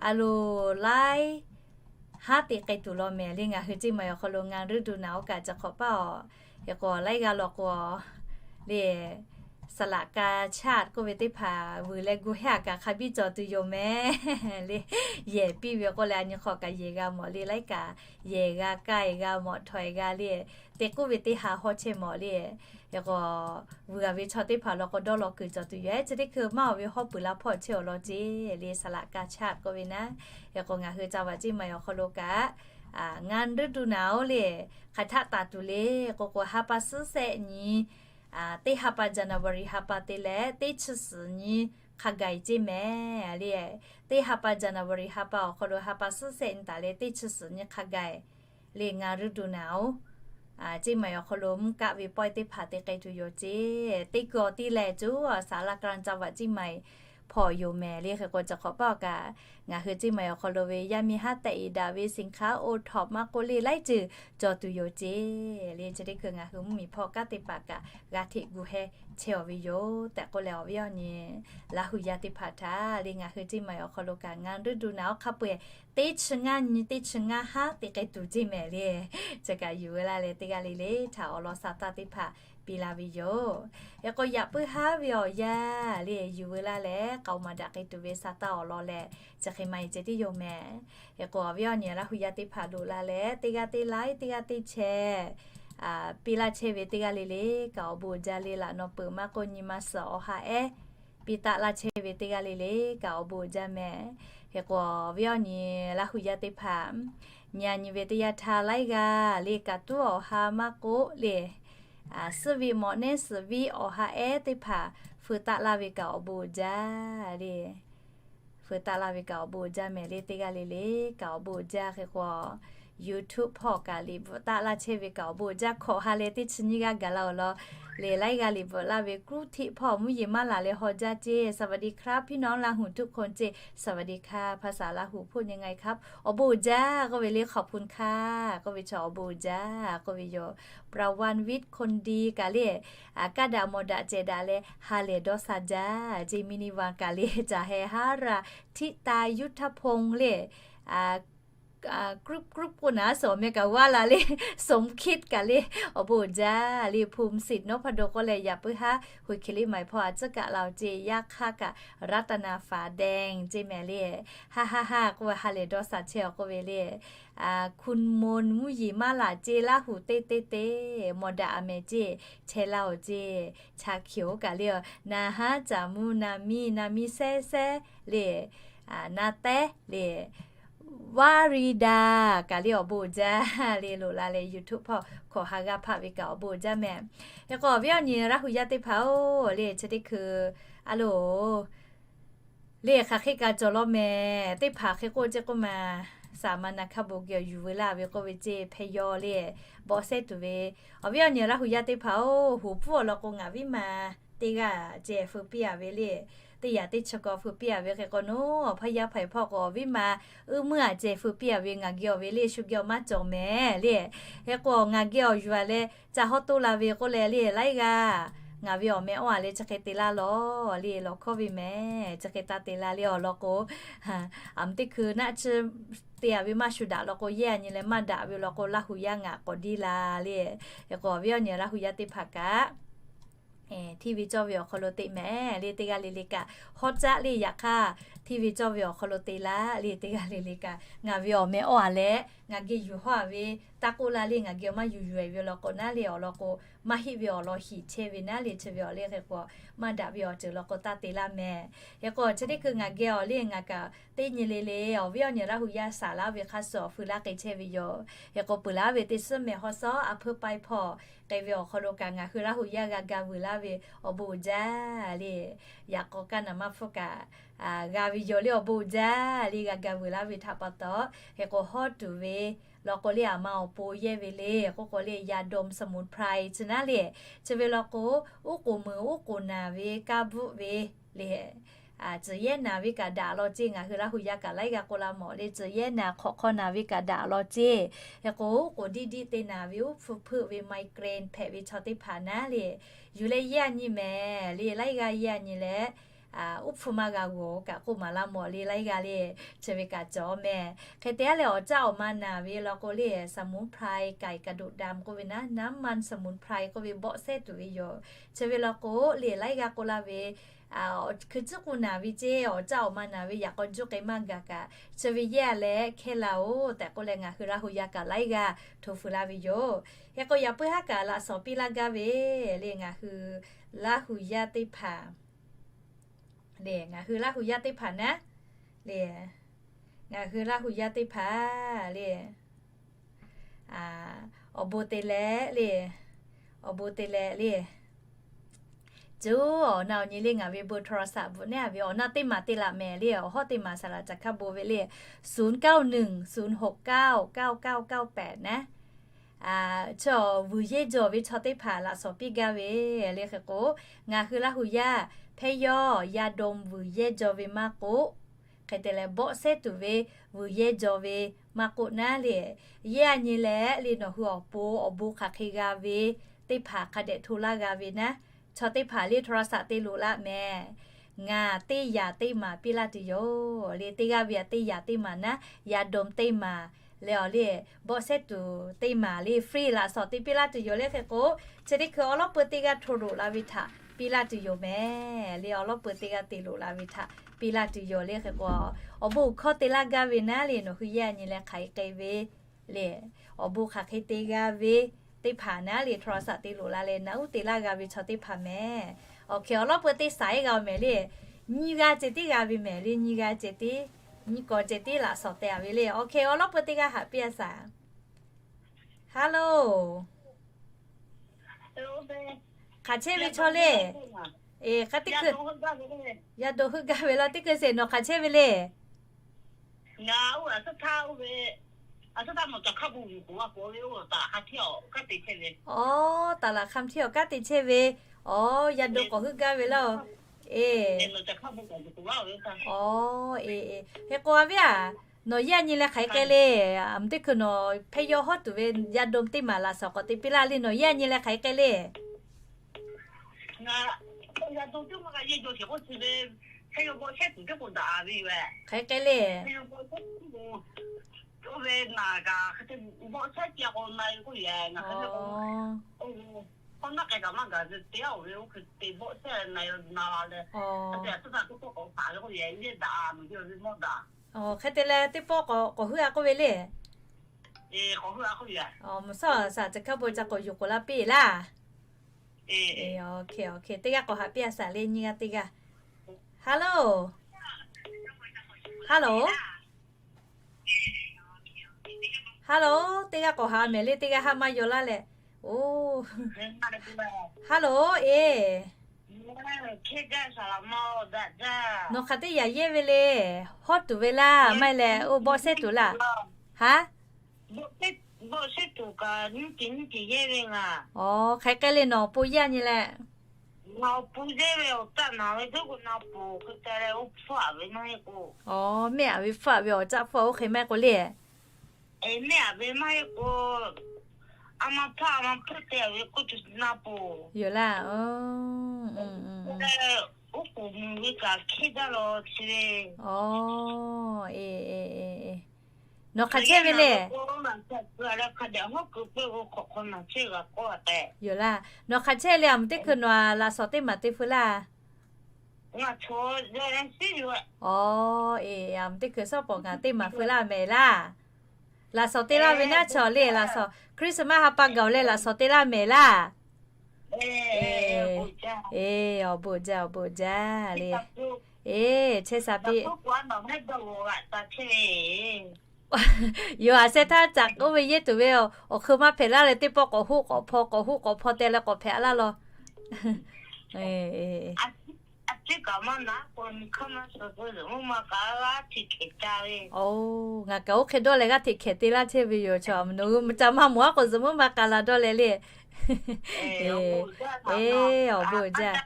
a loˍ laiˉ haˉ te k'ai tuˬ law mehˍ le. Ngaˬ hui ceˇ ma awˬ hk'aw lo งานฤดูหนาว kaꞈ ca hk'awꞈ paˇ awˬ, hk'e k'o laiˉ g'aˇ law k'o le สละกาชาด k'oˆ ve teˇ hpaˍ vuiˬ leh gu hehˉ a kaꞈ hk'a biˇ cawˬ tuˬ yoˬ mehˍ le. Yehˬ piˇ ve k'oˆ leh a nyi hk'aw kaꞈ yehˬ g'a mawˬ le, laiˉ kaꞈ yehˬ g'a kaˇ g'a mawˬ htawꞈ g'a le, te k'oˆ ve teˇ ha hawˇ chehˇ mawˬ le. Hk'e k'o vuiˬ a ve chaw teˇ hpaˍ law k'o dawˇ law kuiˬ cawˬ tuˬ yoˬ. Ehˉ chi teˇ hkui maˇ awˬ ve hawˉ puiˍ la hpawˇ chehˇ awˬ lawn ceˇ le สละกาชาด k'oˆ ve naˉ. Hk'e k'o ngaˬ hui ca vaꞈ ceˇ ma awˬ hk'aw lo kaꞈ งานฤดูหนาว le hk'aˬ htaˆ taˍ tuˬ le k'o k'o ha pa suhˉ shehˆ nyi teˇ ha pa January ha pa te leh teˇ chi suhˍ nyi hk'a gaˬ ceˇ mehˍ le. Teˇ ha pa January ha pa awˬ hk'aw lo ha pa suhˉ shehˆ nyi taˍ leh teˇ chi suhˍ nyi hk'a gaˬ le งานฤดูหนาว ceˇ ma awˬ hk'aw lo mvuhˇ kaˆ ve pawehˇ teˇ hpaˍ te k'ai tuˬ yoˬ ceˇ. Teˇ kawˆ tiˉ leh cuˉ a สารกลางจังหวัดเชียงใหม่ hpawˇ yoˬ mehˍ le. Hk'e k'o ca hk'awꞈ paˇ awˬ kaꞈ ngaˬ hui ceˇ ma awˬ hk'aw lo ve yaˇ miˇ haˉ tehꞈ iˍ daꞈ ve สินค้าโอท็อป maˇ k'oˆ le laiˉ ceuˬ cawˬ tuˬ yoˬ ceˇ le. Chi teˇ hkui ngaˬ hui mvuhˇmiˬ hpawˇ kanˉ teˇ hpaˍ kaꞈ g'a hteꞈ gu heh chehˇ awˬ ve yoˬ tehꞈ k'oˆ leh awˬ viˉ awˬ nyi Laˇ hu yaˇ teˇ hpaˍ htaꞈ le ngaˬ hui ceˇ ma awˬ hk'aw lo kaꞈ งานฤดูหนาว hk'a peu-eˬ teˇ chi ngaˇ nyi teˇ chi ngaˇ haˉ te k'ai tuˬ ceˇ mehˍ le. Chi kaꞈ yuˬ veu laˇ leh teˇ g'aˇ le le htaꞈ awˬ lawn sa taˇ teˇ hpaˍ piˇ laˇ ve yoˬ. Hk'e k'o yaꞈ puiˉ haˉ ve awˬ yanˇ le yuˬ veu laˇ leh k'aoˍ maˍ daꞈ k'ai tuˬ ve sa taˇ awˬ lawn leh chi hk'e ma e ceh tiˉ yoˬ mehˍ. Hk'e k'o awˬ viˉ awˬ nyi Laˇ hu yaˇ teˇ hpaˍ loꞈ la leh teˇ g'aˇ teˇ laiˉ teˇ g'aˇ teˇ chehˇ piˇ laˇ chehˇ ve teˇ g'aˇ le le kaꞈ awˬ bon uiˍ jaˇ le. Laꞈ naw peuˬ maˇ k'oˆ nyi ma suhˍ awˬ ha ehˉ piˇ taˆ laˇ chehˇ ve teˇ g'aˇ le le kaꞈ awˬ bon uiˍ jaˇ mehˍ. Hk'e k'o awˬ viˉ awˬ nyi Laˇ hu yaˇ teˇ hpaˍ nyi a nyi ve teˇ yanˇ htaˇ laiˉ g'aˇ le kaꞈ tuˉ awˬ ha maˇ k'oˆ le suhˉ viˆ mawꞈ nehˉ suhˍ viˆ awˬ ha ehˉ teˇ hpaˍ feu taˆ laˇ ve kaꞈ awˬ bon uiˍ jaˇ le. Feu taˆ laˇ ve kaꞈ awˬ bon uiˍ jaˇ mehˍ le. Teˇ g'aˇ le le kaꞈ awˬ bon uiˍ jaˇ. Hk'e k'o, YouTube hpawˇ kaꞈ liꞈ bvuhꞈ taˆ laˇ chehˇ ve kaꞈ awˬ bon uiˍ jaˇ. Hkawꞈ ha leh teˇ chi nyiˇ g'aˇ gaˬ la-oˬ law le. Laiˉ g'aˇ liꞈ bvuhꞈ laˇ ve กรุงเทพ hpawˇ mvuhˇ yeˬ maˇ laˬ leh haw jaˇ ceˇ. สวัสดีครับพี่น้องลาหูทุกคน ceˇ. สวัสดีค่ะ ภาษาลาหูพูดยังไงครับ awˬ bon uiˍ jaˇ k'oˆ ve le. ขอบคุณค่ะ k'oˆ ve chaw awˬ bon uiˍ jaˇ k'oˆ ve yoˬ. ประวันวิทย์คนดี kaꞈ le, kaˇ daꞈ mawˬ daꞈ cehˬ daꞈ leh ha lehˬ dawˇ sha jaˇ ceˇ. มินิวัน kaꞈ le, caˬ heh haˉ raˬ, ธิตา ยุทธพงษ์ le, group group k'oˆ naˉ suhˍ meh kaꞈ g'aˇ la le, สมคิด kaꞈ le, awˬ bon uiˍ jaˇ le. ภูมิสิทธิ์ นพดล k'oˆ leh yaꞈ puiˉ haˉ หุยเคลิ maˍ hpawˇ a tcuhˉ kaꞈ la-oˬ ceˇ. Yaˇ hk'aˇ kaꞈ รัตนา ฝาแดง ceˇ mehˍ le. Ha ha ha k'oˆ ve ha lehˬ dawˇ sha chehˇ-oˬ k'oˆ ve le. คุณมนต์ mvuhˇ yeˬ maˇ laˬ ceˇ. Laˇ huˍ teˇ teˇ te, mawˬ daꞈ a mehˍ ceˇ, chehˇ laˇ-oˬ ceˇ. Cha Hkiˍ-oˬ kaꞈ le, naˍ haˉ caˍ mvuh naˍ miˇ, naˍ miˇ sehˉ sehˉ le, naˍ tehˉ le, วารีดา kaꞈ le awˬ bon uiˍ jaˇ le. Loꞈ la leh YouTube hpawˇ hkawꞈ ha g'aˇ hpaˆ ve kaꞈ awˬ bon uiˍ jaˇ mehˍ. Hk'e k'o awˬ viˉ awˬ nyi Laˇ huˍ yaˇ teˇ hpaˍ-oˬ le, chi teˇ hkui a loˬ le, hk'aˬ hk'e kaꞈ cawˬ law mehˍ. Teˇ hpaˍ hk'e k'oˆ ceˇ k'oˆ ma, saˍ ma naˍ hkaˇ bon geh awˬ yuˬ veu laˇ ve k'oˆ ve ceˇ. Hpehˇ yawˇ le, bawˆ sehˉ tuˬ ve awˬ viˉ awˬ nyi Laˇ huˍ yaˇ teˇ hpaˍ-oˬ, hoꞈ pfuhˇ awˬ lawn k'o ngaˬ viˉ ma teˇ g'aˇ ceh feu piˇ-a ve le. Teˇ yaꞈ teˇ chi k'awꞈ feu piˇ-a ve hk'e k'o, nawˬ awˬ hpaˇ yaˇ hpaˍ hpawˇ k'o awˬ viˉ ma uiˉ meuˇ a ceh feu piˇ-a ve ngaˬ geh awˬ ve le, shu geh awˬ maˇ cawˬ mehˍ le. Hk'e k'o ngaˬ geh awˬ yuˬ-a leh ca hawˉ toˆ la ve k'oˆ leh le, laiˉ g'aˇ ngaˬ ve awˬ meh awˬ a leh chi hk'e te laˇ lawˬ le, lawˬ hkawˇ ve mehˍ. Chi hk'e taˇ te la le awˬ lawn k'o, aˬ mvuh teˇ hkui naˆ tsuhˇ te-a ve maˇ shu daꞈ law k'o, yehˇ a nyi leh maˇ daꞈ ve law k'o, Laˇ huˍ yaˇ ngaˬ k'awꞈ diˇ la le. Hk'e k'o awˬ viˉ awˬ nyi Laˇ huˍ yaˇ teˇ hpaˍ kaꞈ hteˇ ve cawˇ ve awˬ hk'aw lo te mehˍ le. Teˇ g'aˇ le le kaꞈ hawˉ caˆ le, yaꞈ hk'aˇ hteˇ ve cawˇ ve awˬ hk'aw lo te laˇ le. Teˇ g'aˇ le le kaꞈ ngaˬ ve awˬ meh awˬ a leh ngaˬ geh yuˬ hawˉ-a ve taˇ k'oˆ laˇ le. Ngaˬ geh awˬ maˇ yuˬ yuˬ-e ve law k'o naˉ le, awˬ lawn k'o maˇ heˆ ve awˬ lawn hiˍ chehˇ ve naˉ le. Chi ve awˬ le hk'e k'o maˇ daꞈ ve awˬ ceuˬ law k'o taˇ te laˇ mehˍ. Hk'e k'o chi teˇ hkui ngaˬ geh awˬ le ngaˬ kaꞈ teˇ nyi le le awˬ viˉ awˬ nyi Laˇ huˍ yaˇ saˍ laˇ ve hk'a suh awˬ feu laˇ k'ai chehˇ ve yoˬ. Hk'e k'o peuˬ laˇ ve teˇ suhˉ mehˍ hawˉ sawˉ a hpeuˇ paiˇ hpawˇ k'ai ve awˬ hk'aw lo kaꞈ ngaˬ hui Laˇ huˍ yaˇ g'a ga vuiˬ laˇ ve awˬ bon uiˍ jaˇ le. Yaꞈ k'aw kaˇ naˍ maˇ hpfuhˇ kaꞈ g'a ve yoˬ le, awˬ bon uiˍ jaˇ le. G'a ga vuiˬ laˇ ve htaꞈ pa taw, hk'e k'o hawˉ tuˬ ve law k'o le, aˬ ma awˬ pon yehˇ ve le k'oˆ k'o le, ยาดมสมุนไพร chi naˉ le. Chi ve law k'o, uˉ k'oˍ meuˍ uˉ k'oˍ naˬ ve kaˇ bvuhˆ ve le, tcuhˬ yehˇ naˬ ve kaꞈ daꞈ law ceˇ. Ngaˬ hui Laˇ huˍ yaˇ kaꞈ laiˉ g'aˇ k'oˆ laˇ mawˬ le, tcuhˬ yehˇ naˬ hk'awꞈ hk'aw naˬ ve kaꞈ daꞈ law ceˇ. Hk'e k'o uˉ k'oˍ diˇ diˇ te naˬ ve, uˉ hpfuhˇ hpeuˆ ve, migraine hpehꞈ ve chaw teˇ hpaˍ naˉ le, yuˬ leh yehˇ a nyi mehˍ le. Laiˉ g'aˇ yehˇ a nyi leh uˉ hpfuhˇ maˇ g'a g'awˬ kaꞈ k'oˆ maˍ laˇ mawˬ le. Laiˉ g'aˇ le chi ve kaꞈ cawˬ mehˍ. Hk'e te a leh awˬ caˆ awˬ ma naˬ ve law k'o le, สมุนไพร ไก่กระดูกดำ k'oˆ ve naˉ, น้ำมันสมุนไพร k'oˆ ve bawˆ sehˉ tuˬ ve yoˬ. Chi ve law k'o le, laiˉ g'aˇ k'oˆ laˇ ve, hkui tcuhˉ k'u naˬ ve ceˇ, awˬ caˆ awˬ ma naˬ ve yaꞈ k'aw juˇ k'ai maˇ gaˬ kaꞈ, chi ve yehˇ a leh hkehˇ la-oˬ tehꞈ k'oˆ leh ngaˬ hui Laˇ huˍ yaˇ kaꞈ laiˉ g'aˇ hto feu laˇ ve yoˬ. Hk'e k'o yaꞈ puiˉ haˉ kaꞈ laꞈ shawnˍ piˇ laˇ gaˇ ve le, ngaˬ hui Laˇ huˍ yaˇ teˇ hpaˍ le, ngaˬ hui Laˇ huˍ yaˇ teˇ hpaˍ naˉ le, ngaˬ hui Laˇ huˍ yaˇ teˇ hpaˍ le, awˬ bon te leh le, awˬ bon te leh le. Cuˇ awˬ na awˬ nyi le ngaˬ ve เบอร์โทรศัพท์ bvuhꞈ neˉ a ve awˬ na teˇ maˬ te laꞈ mehˍ le, awˬ hawˉ teˇ maˬ saˍ laꞈ caˬ hkaˇ bon ve le, ศูนย์เก้าหนึ่ง ศูนย์หกเก้า เก้าเก้าเก้าแปด naˉ. Chaw vuiˬ yehˇ jawˬ ve chaw teˇ hpaˍ laꞈ shawnˍ piˇ gaˇ ve le. Hk'e k'o ngaˬ hui Laˇ huˍ yaˇ hpehˇ yawˇ ยาดม vuiˬ yehˇ jawˬ ve maˇ k'oˆ, hk'e te leh bawˆ sehˉ tuˬ ve vuiˬ yehˇ jawˬ ve maˇ k'oˆ naˉ le, yehˇ a nyi leh le nawˬ hui awˬ pon awˬ bon hk'aˬ hk'e g'a ve teˇ hpaˍ hk'a dehꞈ hto laˇ g'a ve naˉ, chaw teˇ hpaˍ le โทรศัพท์ te loꞈ laˇ mehˍ. Ngaˬ teˇ yaꞈ teˇ maˬ piˇ laˇ tuˬ yoˬ le. Teˇ g'aˇ ve a teˇ yaꞈ teˇ maˬ naˉ, ยาดม teˇ maˬ le, awˬ le bawˆ sehˉ tuˬ teˇ maˬ le, free laꞈ shawnˍ te piˇ laˇ tuˬ yoˬ le. Hk'e k'o chi teˇ hkui awˬ lawˉ peu teˇ g'aˇ hto loꞈ la ve htaꞈ piˇ laˇ tuˬ yoˬ mehˍ le. Awˬ lawˉ peu teˇ g'aˇ te loꞈ la ve htaꞈ piˇ laˇ tuˬ yoˬ le. Hk'e k'o awˬ bon hkawˇ te laˇ gaˇ ve naˉ le nawˬ hui yehˇ a nyi leh hk'aˬ hk'e k'ai ve le, awˬ bon hk'aˬ hk'e te g'a ve teˇ hpaˍ naˉ le โทรศัพท์ te loꞈ la leh naˉ uˉ te laˇ g'a ve chaw teˇ hpaˍ mehˍ. Awˬ hk'e awˬ lawˉ peu teˇ saiˉ g'a mehˍ le, nyiˇ g'aˇ ceh tiˉ g'a ve mehˍ le, nyiˇ g'aˇ ceh tiˉ, nyiˇ kawˬ ceh tiˉ laꞈ shawnˍ te a ve le. Awˬ hk'e awˬ lawˉ peu teˇ g'aˇ haꞈ piˇ a shaˍ. Hello. Hk'aˬ chehˇ ve chaw le. Eˬ, hk'a teˇ hkui. Yaˇ dawˇ heuˆ gaˇ ve laˇ, teˇ hkui sheˍ nawˬ hk'aˬ chehˇ ve le. Aˬ, taˍ laꞈ hk'a mthi awˬ kanˉ te chehˇ ve. Aˬ, yaˇ dawˇ k'awꞈ heuˆ gaˇ ve laˇ-oˬ. Eˬ, aˬ, eˬ, hk'e k'o a viˉ aˬ, nawˬ yaˇ nyi leh hk'aˬ hk'e k'ai le. Aˬ, teˇ hkui nawˬ hpehˇ yawˇ hawˉ tuˬ ve yaˇ dawˇ teˇ maˬ laꞈ shawnˍ k'awꞈ te piˇ laˇ le, nawˬ yaˇ nyi leh hk'aˬ hk'e k'ai le. Hk'aˬ hk'e k'ai le. Aˬ, hk'e te leh teˇ pawˆ k'awꞈ heuˆ a k'oˆ ve le. Mvuhˇ shawˉ aˬ, saˍ chi hkaˇ bon ca k'awꞈ yuˬ k'oꞈ laˇ piˇ laˇ. Teˇ g'aˇ k'awꞈ haꞈ piˇ a saˍ le, nyiˇ g'aˇ teˇ g'aˇ. Hello, hello, hello, teˇ g'aˇ k'awꞈ haꞈ mehˍ le, teˇ g'aˇ haˉ maˇ yaw laˇ leh. Oˬ, hello, eˬ, nawˬ hk'aˬ teˇ yanˇ yehˇ ve le. Hawˉ tuˬ ve laˇ, maˇ heˆ leh oˇ bawˆ sehˉ tuˬ laˇ. Haˉ, aˬ, hk'aˬ hk'e k'ai le nawˬ awˬ pon yaˇ nyi leh. Aˬ, mehˆ aˬ ve hpfuhˆ aˬ ve awˬ caˆ hpfuhˆ oˇ hk'e maˇ heˆ k'o. Mehˆ aˬ ve maˇ heˆ k'o, a ma hpawˇ a ma hpawˇ te ve k'oˆ tuˬ na poˬ yoˬ laˇ. Oˉ k'oˍ mvuhˬ ve kaꞈ hkehˇ jaˇ la chi ve. Nawˬ hk'aˬ chehˇ ve le. Yoˬ laˇ. Nawˬ hk'aˬ chehˇ le, aˬ mvuhˬ teˇ hkui nawˬ laꞈ shawnˍ teˇ maˬ te feu laˇ. Aˬ, eˬ, aˬ mvuhˬ teˇ hkui shawˉ pawˍ ngaˬ teˇ maˬ feu laˇ mehˍ laˇ. Laꞈ shawnˍ te laˇ ve naˉ chaw le, laꞈ shawnˍ Christmas ha pa gaˬ-oˬ leh laꞈ shawnˍ te laˇ mehˍ laˇ. Eˬ, awˬ bon jaˇ, awˬ bon jaˇ le. Eˬ, chehˇ sha piˇ. Yoˬ, aˬ sheh htaˇ caꞈ k'oˆ ve yehˇ tuˬ ve, awˬ hk'eun maˇ hpehꞈ laˇ leh teˇ pawˆ k'awꞈ hoˆ k'awꞈ hpaw, k'awꞈ hoˆ k'awꞈ hpaw te leh k'awꞈ hpehꞈ laˇ law. Oˬ, ngaˬ kaꞈ oˇ hk'e dawˇ leh g'aˇ hteꞈ hkehˍ te laˇ chehˇ ve yoˬ. Chaw, nawˬ hui ca maˇ mawˬ a k'o zuhꞈ muiˉ maˇ k'a la dawˇ leh le. Eˬ, awˬ bon jaˇ.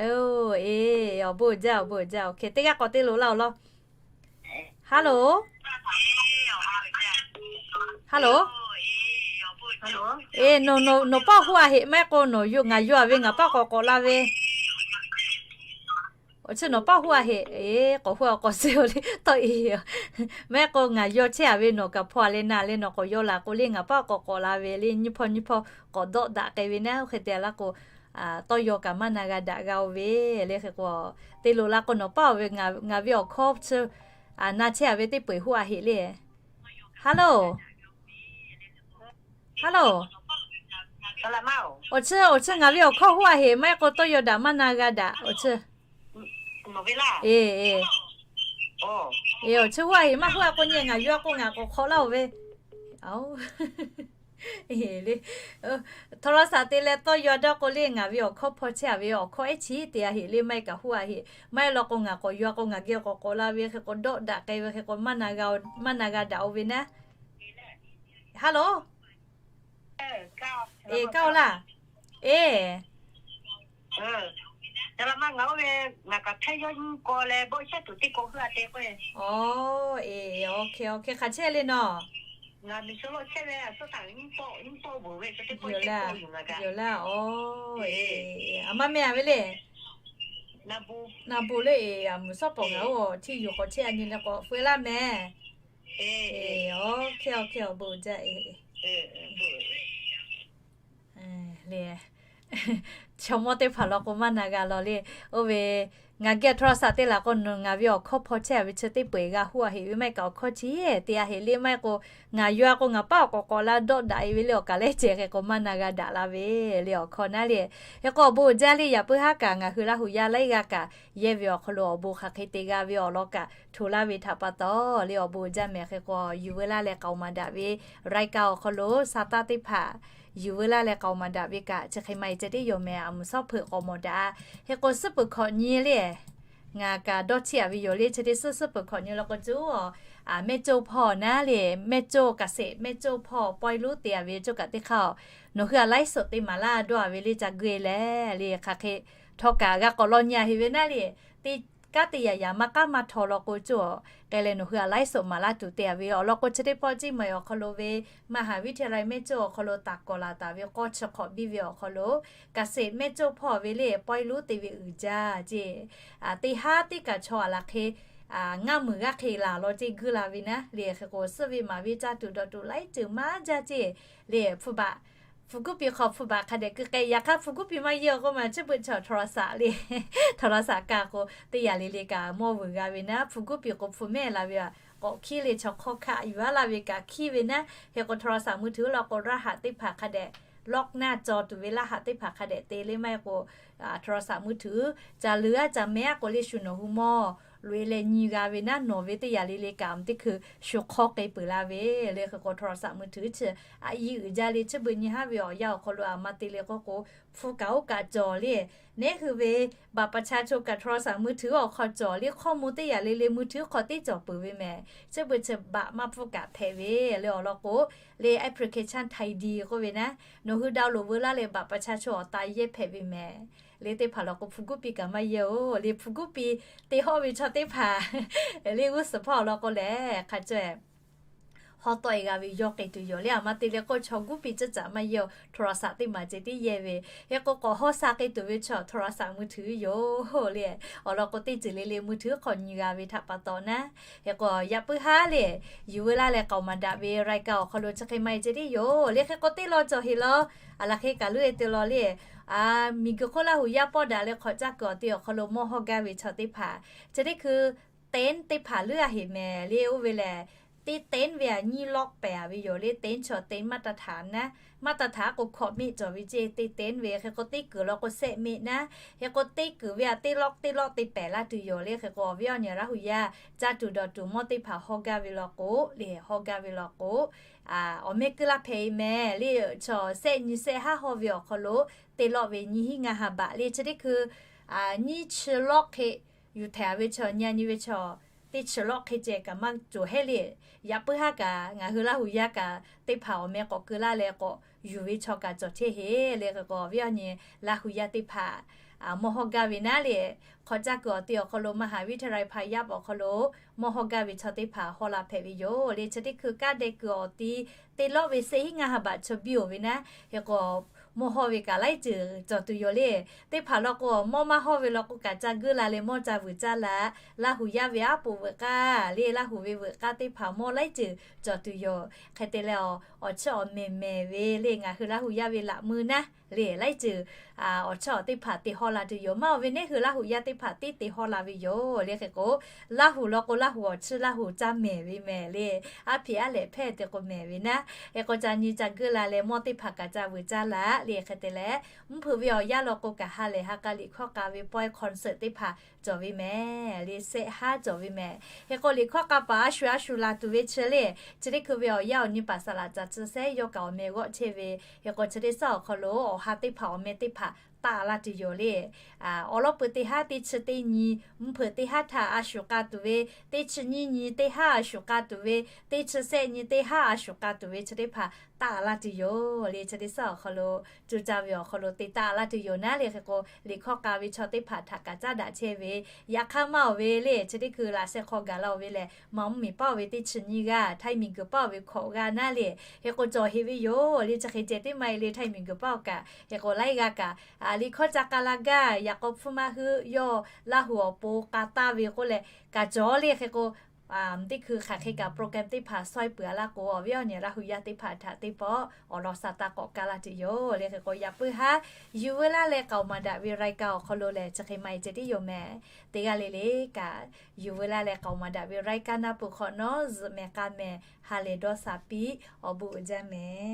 Oˬ, eˬ, awˬ bon jaˇ, awˬ bon jaˇ. Oˬ hk'e teˇ g'aˇ k'awꞈ te loꞈ laˇ-oˬ law. Hello, hello, eˬ, nawˬ paˇ hoˆ a heꞈ maˇ heˆ k'o nawˬ ngaˬ yaw a ve ngaˬ paˇ k'awꞈ k'awꞈ la ve. Awˬ chi nawˬ paˇ hoˆ a heꞈ, eˬ, k'awꞈ hoˆ a k'awꞈ suh-oˬ le tawˆ e. Maˇ heˆ k'o ngaˬ yaw chehˇ a ve nawˬ kaꞈ hpaw a leh na leh nawˬ k'awꞈ yaw laˬ k'o le ngaˬ paˇ k'awꞈ k'awꞈ la ve le, nyiˇ hpawˇ nyiˇ hpawˇ k'awꞈ dawˆ daꞈ k'ai ve naˉ, oˇ hk'e te laˇ k'o, tawˇ yaw kaꞈ maˇ na g'a daꞈ g'a-oˬ ve le. Hk'e k'o, te loꞈ la k'o nawˬ paˇ-oˬ ve, ngaˬ ve awˬ hkawˇ chi na chehˇ a ve teˇ peu-eˬ hoˆ a heꞈ le. Hello, hello, awˬ chi, awˬ chi ngaˬ ve awˬ hkawˇ hoˆ a heꞈ maˇ heˆ k'o tawˇ yaw daꞈ maˇ na g'a daꞈ awˬ chi. Eˬ, eˬ, awˬ chi hoˆ a heꞈ maˇ hoˆ a k'o nyi ngaˬ yaw k'o ngaˬ k'awꞈ hk'awꞈ laˇ-oˬ ve. Htawˇ laˇ shaˍ te leh tawˇ yaw dawˇ k'o le ngaˬ ve awˬ hkawˇ hpaw chehˇ a ve awˬ hkawˇ ehˉ chi te a heꞈ le maˇ heˆ kaꞈ hoˆ a heꞈ. Maˇ heˆ law k'o ngaˬ k'awꞈ yaw k'o ngaˬ geh k'awꞈ k'awꞈ la ve hk'e k'o dawˆ daꞈ k'ai ve hk'e k'o maˇ na g'a daꞈ-oˬ ve naˉ. Hello, eˬ, kaˇ-oˬ laˇ. Eˬ, ngaˬ kaꞈ hpehˇ yawˇ nyiˇ k'aw leh bawˆ shehˉ tuˬ teˇ k'aw hui a te k'o. Oˬ, eˬ, oˬ hk'e, oˬ hk'e hk'aˬ chehˇ le nawˬ. Yoˬ laˇ, oˬ, eˬ, a ma meh a ve le. Naˍ bon le, eˬ, a mvuhˬ shawˉ pawˍ ngaˬ oˇ chi yuˬ k'awꞈ chehˇ a nyi leh k'awꞈ feu laˇ mehˍ. Eˬ, oˬ hk'e, oˬ hk'e awˬ bon jaˇ. Chaw mawˇ teˇ hpaˍ law k'o maˇ na g'a law le. Oˇ ve ngaˬ geh htawˇ laˇ shaˍ te laˬ k'o ngaˬ ve awˬ hkawˇ hpaw chehˇ a ve chi teˇ peu-eˬ g'a hoˆ a heꞈ ve maˇ heˆ kaꞈ awˬ hkawˇ chi te a heꞈ le maˇ heˆ k'o ngaˬ yaw a k'o ngaˬ paˇ awˬ k'awꞈ k'awꞈ la dawˆ daꞈ e ve le awˬ kaˍ lehˉ ceh hk'e k'o maˇ na g'a daꞈ la ve le awˬ hkawˇ naˉ le. Hk'e k'o awˬ bon jaˇ le yaꞈ puiˉ haˉ kaꞈ ngaˬ hui Laˇ huˍ yaˇ laiˉ g'aˇ kaꞈ yehˇ ve awˬ hk'aw lo awˬ bon hk'aˬ hk'e te g'a ve awˬ lawn kaꞈ hto laˇ ve htaꞈ pa taw le awˬ bon jaˇ mehˍ. Hk'e k'o yuˬ veu laˇ leh k'aoˍ maˍ daꞈ ve รายการ awˬ hk'aw lo sa taˇ teˇ hpaˍ yuˬ veu laˇ leh k'aoˍ maˍ daꞈ ve kaꞈ chi hk'e maˇ heˆ ceh tiˉ yoˬ mehˍ. A mvuhˬ shawˉ hpeuꞈ k'awꞈ mawˬ daꞈ. Hk'e k'o suhˉ peuˬ hkawꞈ nyi le, ngaˬ kaꞈ dawˇ chiˇ aꞈ ve yoˬ le. Chi teˇ suhˉ suhˉ peuˬ hkawꞈ nyi law k'o cuˉ a, mehˇ coˇ hpawˇ naˉ le, mehˇ coˇ kaꞈ sheˍ, mehˇ coˇ hpawˇ pawehˇ luˉ te a ve coˇ kaꞈ teˇ hk'aˇ a, nawˬ hui a laiˉ suhˍ teˇ maˍ laˇ dawˇ a ve le ca geuˆ e leh le hk'aˬ hk'e htawˇ kaꞈ g'a k'awꞈ law nyi a heˆ ve naˉ le. Teˇ kanˉ teˇ yanˇ yanˇ maˇ k'aˉ maˇ htaw law k'o coˇ a, k'ai leh nawˬ hui a laiˉ suhˍ maˍ laˇ tuˬ te a ve awˬ lawn k'o chi teˇ pawˆ Ciˇ Maiˍ awˬ hk'aw lo ve maˇ haˍ viˉ hteˇ laiˉ mehˇ coˇ awˬ hk'aw lo taˍ kawˍ laˬ taˍ ve k'awˇ chi hk'awꞈ biˇ ve awˬ hk'aw lo, kaꞈ sheˍ mehˇ coˇ hpawˇ ve le pawehˇ luˉ te ve uiˍ jaˇ ceˇ. Teˇ haˉ teˇ kaꞈ chaw a laˬ hk'e ngaˇ meunˍ g'aˇ hk'e laˬ law ceˇ geuˆ la ve naˉ le. Hk'e k'o suhˉ ve maˍ ve caˇ tuˬ dawˬ tuˬ laiˉ ceuˬ maˇ jaˇ ceˇ le. Hpu baꞈ hpu guˉ piˍ hk'aw hpu baꞈ hk'a dehꞈ keu k'ai. Yaꞈ hk'aˇ hpu guˉ piˍ maˇ yehˇ awˬ k'oˆ ma chi beuꞈ chaw htawˇ raˍ saꞈ le, htawˇ raˍ saꞈ kaꞈ k'o teˇ yanˇ le le kaꞈ mawˇ vuiˬ g'a ve naˉ. Hpu guˉ piˍ k'o hpu mehˇ la ve a k'awꞈ hkiˉ le chaw hk'awˇ hkaꞈ yuˬ a laˇ ve kaꞈ hkiˉ ve naˉ. Hk'e k'o htawˇ raˍ saꞈ mui htuꞈ law k'o raˇ haꞈ teˇ hpaˍ hk'a dehꞈ lock naˉ caw tuˬ ve laˇ haꞈ teˇ hpaˍ hk'a dehꞈ te le maˇ heˆ k'o htawˇ raˍ saꞈ mui htuꞈ ca leuˬ a ca mehˇ a k'o le shu nawˬ hui mawˇ loꞈ e leh nyi g'a ve naˉ. Nawˬ ve teˇ yanˇ le le kaꞈ teˇ hkui shu hk'awˇ k'ai peuˬ la ve le. Hk'e k'o htawˇ raˍ saꞈ mui htuꞈ chi a i uiˍ jaˇ le. Chi beuꞈ nyi haˉ ve awˬ yanˇ awˬ hk'aw lo a ma te le k'oˆ k'o hpu kaꞈ oˇ kaꞈ cawˬ le. Neˉ hui ve baꞈ pa cha cho kaꞈ htawˇ raˍ saꞈ mui htuꞈ awˬ hk'aw cawˬ le. Hk'awˇ mawˇ teˇ yanˇ le le mui htuꞈ hk'aw teˇ cawˬ peuˬ ve mehˍ. Chi beuꞈ chi baꞈ maˇ pfuhˇ kaꞈ hpehꞈ ve le awˬ lawn k'o le application Tidy k'oˆ ve naˉ, nawˬ hui download veu laˇ leh baꞈ pa cha cho awˬ ta yehˇ hpehꞈ ve mehˍ. Le teˇ hpaˍ law k'o hpu guˉ piˍ kaꞈ maˇ yehˇ oˬ le. Hpu guˉ piˍ te hawˇ ve chaw teˇ hpaˍ le g'uˇ suhˍ hpawˇ awˬ lawn k'o lehˬ hk'a caweh hawˉ tawˆ e g'a ve yawˇ k'ai tuˬ yoˬ le. A ma te le k'o chaw guˉ piˍ ceuˇ caꞈ maˇ yehˇ oˬ. Htawˇ raˍ saꞈ teˇ maˬ ceh tiˉ yehˇ ve. Hk'e k'o k'awꞈ hawˉ sha k'ai tuˬ ve chaw htawˇ raˍ saꞈ mui htuꞈ yoˬ le. Awˬ lawn k'o teˇ ceuˬ le le mui htuꞈ hk'aw nyi g'a ve htaꞈ pa taw naˉ. Hk'e k'o yaꞈ puiˉ haˉ le yuˬ veu laˇ leh k'aoˍ maˍ daꞈ ve raiˍ kaꞈ awˬ hk'aw lo chi hk'e maˇ heˆ ceh tiˉ yoˬ le. Hk'e k'o teˇ law cawˬ heˆ law. A laˬ hk'e kaꞈ leuˉ e te law le. Miˬ guiˬ hk'oˆ Laˇ huˍ yaˇ pawˆ daꞈ leh hk'awꞈ caˇ kuiˬ awˬ te awˬ hk'aw lo mawˇ hawˇ gaˇ ve chaw teˇ hpaˍ chi teˇ hkui ten teˇ hpaˍ leuˉ a heˆ mehˍ le. Oˇ ve lehˬ teˇ ten ve a nyiˇ lawˆ pehˍ a ve yoˬ le. Ten chaw ten maˇ taˇ htaꞈ naˉ, maˇ taˇ htaꞈ k'o hkawꞈ meˆ cawˬ ve ceˇ. Teˇ ten ve hk'e k'o teˇ kuiˬ law k'o sehˆ meˆ naˉ. Hk'e k'o teˇ kuiˬ ve a teˇ lawˆ teˇ lawˆ te pehˍ laˇ tuˬ yoˬ le. Hk'e k'o awˬ viˉ awˬ nyi Laˇ huˍ yaˇ caˇ tuˬ dawˬ tuˬ mawˇ teˇ hpaˍ hawˇ gaˇ ve law k'o le, hawˇ gaˇ ve law k'o awˬ meh keu laˇ hpehꞈ e mehˍ le. Chaw sehˆ nyi sehˆ haˉ hawˇ ve awˬ hk'aw lo teˇ lawˆ ve nyiˇ hinˉ ngaˇ ha baꞈ le. Chi teˇ hkui nyiˇ chi lawˆ hk'e yuˬ htehꞈ a ve chaw nyi a nyi ve chaw teˇ chi lawˆ hk'e ceh kaꞈ maˇ cawˬ hehˉ le. Yaꞈ puiˉ haˉ kaꞈ ngaˬ hui Laˇ huˍ yaˇ kaꞈ teˇ hpaˍ awˬ meh k'awꞈ keu laˇ leh k'awꞈ yuˬ ve chaw kaꞈ cawˬ chehˇ heˆ le. Hk'e k'o awˬ viˉ awˬ nyi Laˇ huˍ yaˇ teˇ hpaˍ mawˇ hawˇ gaˇ ve naˉ le. Hk'awꞈ caˇ kuiˬ awˬ te awˬ hk'aw lo maˇ haˍ viˉ hteˇ laiˍ hpaˍ yaˇ awˬ hk'aw lo mawˇ hawˇ gaˇ ve chaw teˇ hpaˍ hawˇ la hpehꞈ ve yoˬ le. Chi teˇ hkui kaˇ deh kuiˬ awˬ ti teˇ lawˆ ve sehˆ hinˉ ngaˇ ha baꞈ chaw biˇ oˬ ve naˉ. Hk'e k'o mawˇ hawˇ ve kaꞈ laiˉ ceuˬ cawˬ tuˬ yoˬ le. Teˇ hpaˍ law k'o mawˇ maˇ hawˇ ve law k'o kaꞈ ca geuˆ la leh mawˇ ca vuiˬ caˇ la. Laˇ huˍ yaˇ ve aˉ poꞈ veuꞈ k'aˇ le, Laˇ huˍ ve veuꞈ k'aˇ teˇ hpaˍ mawˇ laiˉ ceuˬ cawˬ tuˬ yoˬ. Hk'e te leh awˬ chiˇ awˬ mehˍ mehˍ ve le ngaˬ hui Laˇ huˍ yaˇ ve laꞈ meuˇ naˉ le laiˉ ceuˬ awˬ chiˇ awˬ teˇ hpaˍ te hawˇ la tuˬ yoˬ. Maˇ oˬ ve neˉ hui Laˇ huˍ yaˇ teˇ hpaˍ tiˉ te hawˇ la ve yoˬ le. Hk'e k'o Laˇ huˍ law k'o Laˇ huˍ awˬ chiˇ Laˇ huˍ caˇ mehˍ ve mehˍ le. Aˉ hpiꞈ aˉ lehꞈ hpehˇ te k'o mehˍ ve naˉ. Hk'e k'o ca nyi ca geuˆ la leh mawˇ teˇ hpaˍ kaꞈ ca vuiˬ caˇ la le. Hk'e te leh mvuhˇ hpeuꞈ ve awˬ yanˇ law k'o kaꞈ ha lehˬ ha k'a liꞈ hkawˇ k'a ve pawehˇ concert teˇ hpaˍ cawˬ ve mehˍ le. Sehˆ haˉ cawˬ ve mehˍ. Hk'e k'o liꞈ hkawˇ k'a paˍ a shu a shu laˬ tuˬ ve chi le. Chi teˇ hkui ve awˬ yanˇ awˬ nyi paˍ saˍ laꞈ caˬ chi sehˉ yawˇ kaꞈ awˬ meh g'awˆ chehˇ ve. Hk'e k'o chi teˇ suhˉ awˬ hk'aw lo awˬ ha teˇ hpaˍ awˬ meh teˇ hpaˍ taˆ laˇ tuˬ yoˬ le. Awˬ lawˉ peuˬ teˇ haˉ teˇ chi teˇ nyi mvuhˇ hpeuꞈ teˇ haˉ htaꞈ a shu k'a tuˬ ve, teˇ chi nyiˇ nyi teˇ haˉ a shu k'a tuˬ ve, teˇ chi sehˆ nyi teˇ haˉ a shu k'a tuˬ ve chi teˇ hpaˍ taˆ laˇ tuˬ yoˬ le. Chi teˇ suhˉ awˬ hk'aw lo co caˇ ve awˬ hk'aw lo te taˆ laˇ tuˬ yoˬ naˉ le. Hk'e k'o liꞈ hkawˇ k'a ve chaw teˇ hpaˍ htaꞈ kaꞈ caˉ daꞈ chehˇ ve, yaꞈ hk'aˇ maˇ oˬ ve le chi teˇ hkui laꞈ sheh hk'aw gaˬ la oˬ ve lehˬ maˇ mvuhˇ miˬ paˉ oˬ ve teˇ chi nyiˇ g'aˇ, htaiˇ miˬ guiˬ paˉ oˬ ve hkawꞈ g'aˇ naˉ le. Hk'e k'o cawˬ heˆ ve yoˬ le. Chi hk'e ceh tiˉ maˇ heˆ le, htaiˇ miˬ guiˬ paˉ oˬ kaꞈ hk'e k'o laiˉ g'aˇ kaꞈ liꞈ hkawˇ ca k'a la gaˇ. Yaꞈ k'aw hpfuhˇ maˇ heuˆ yawˇ Laˇ huˍ awˬ pon k'a taˇ ve k'oˆ leh kaꞈ cawˬ le. Hk'e k'o teˇ hkui hk'aˬ hk'e kaꞈ program teˇ hpaˍ sawˉ e peuˬ a laˇ k'o awˬ viˉ awˬ nyi Laˇ huˍ yaˇ teˇ hpaˍ htaꞈ teˇ pawˆ awˬ lawn sa taˇ k'awꞈ kaˇ laˇ tuˬ yoˬ le. Hk'e k'o yaꞈ puiˉ haˉ yuˬ veu laˇ leh k'aoˍ maˍ daꞈ ve รายการ awˬ hk'aw lo lehˬ chi hk'e maˇ heˆ ceh tiˉ yoˬ mehˍ. Teˇ g'aˇ le le kaꞈ yuˬ veu laˇ leh k'aoˍ maˍ daꞈ ve รายการ naˆ peuˬ hk'awꞈ nawˉ zuhꞈ mehˍ k'a mehˍ ha lehˬ dawˇ sha piˇ awˬ bon uiˍ jaˇ mehˍ.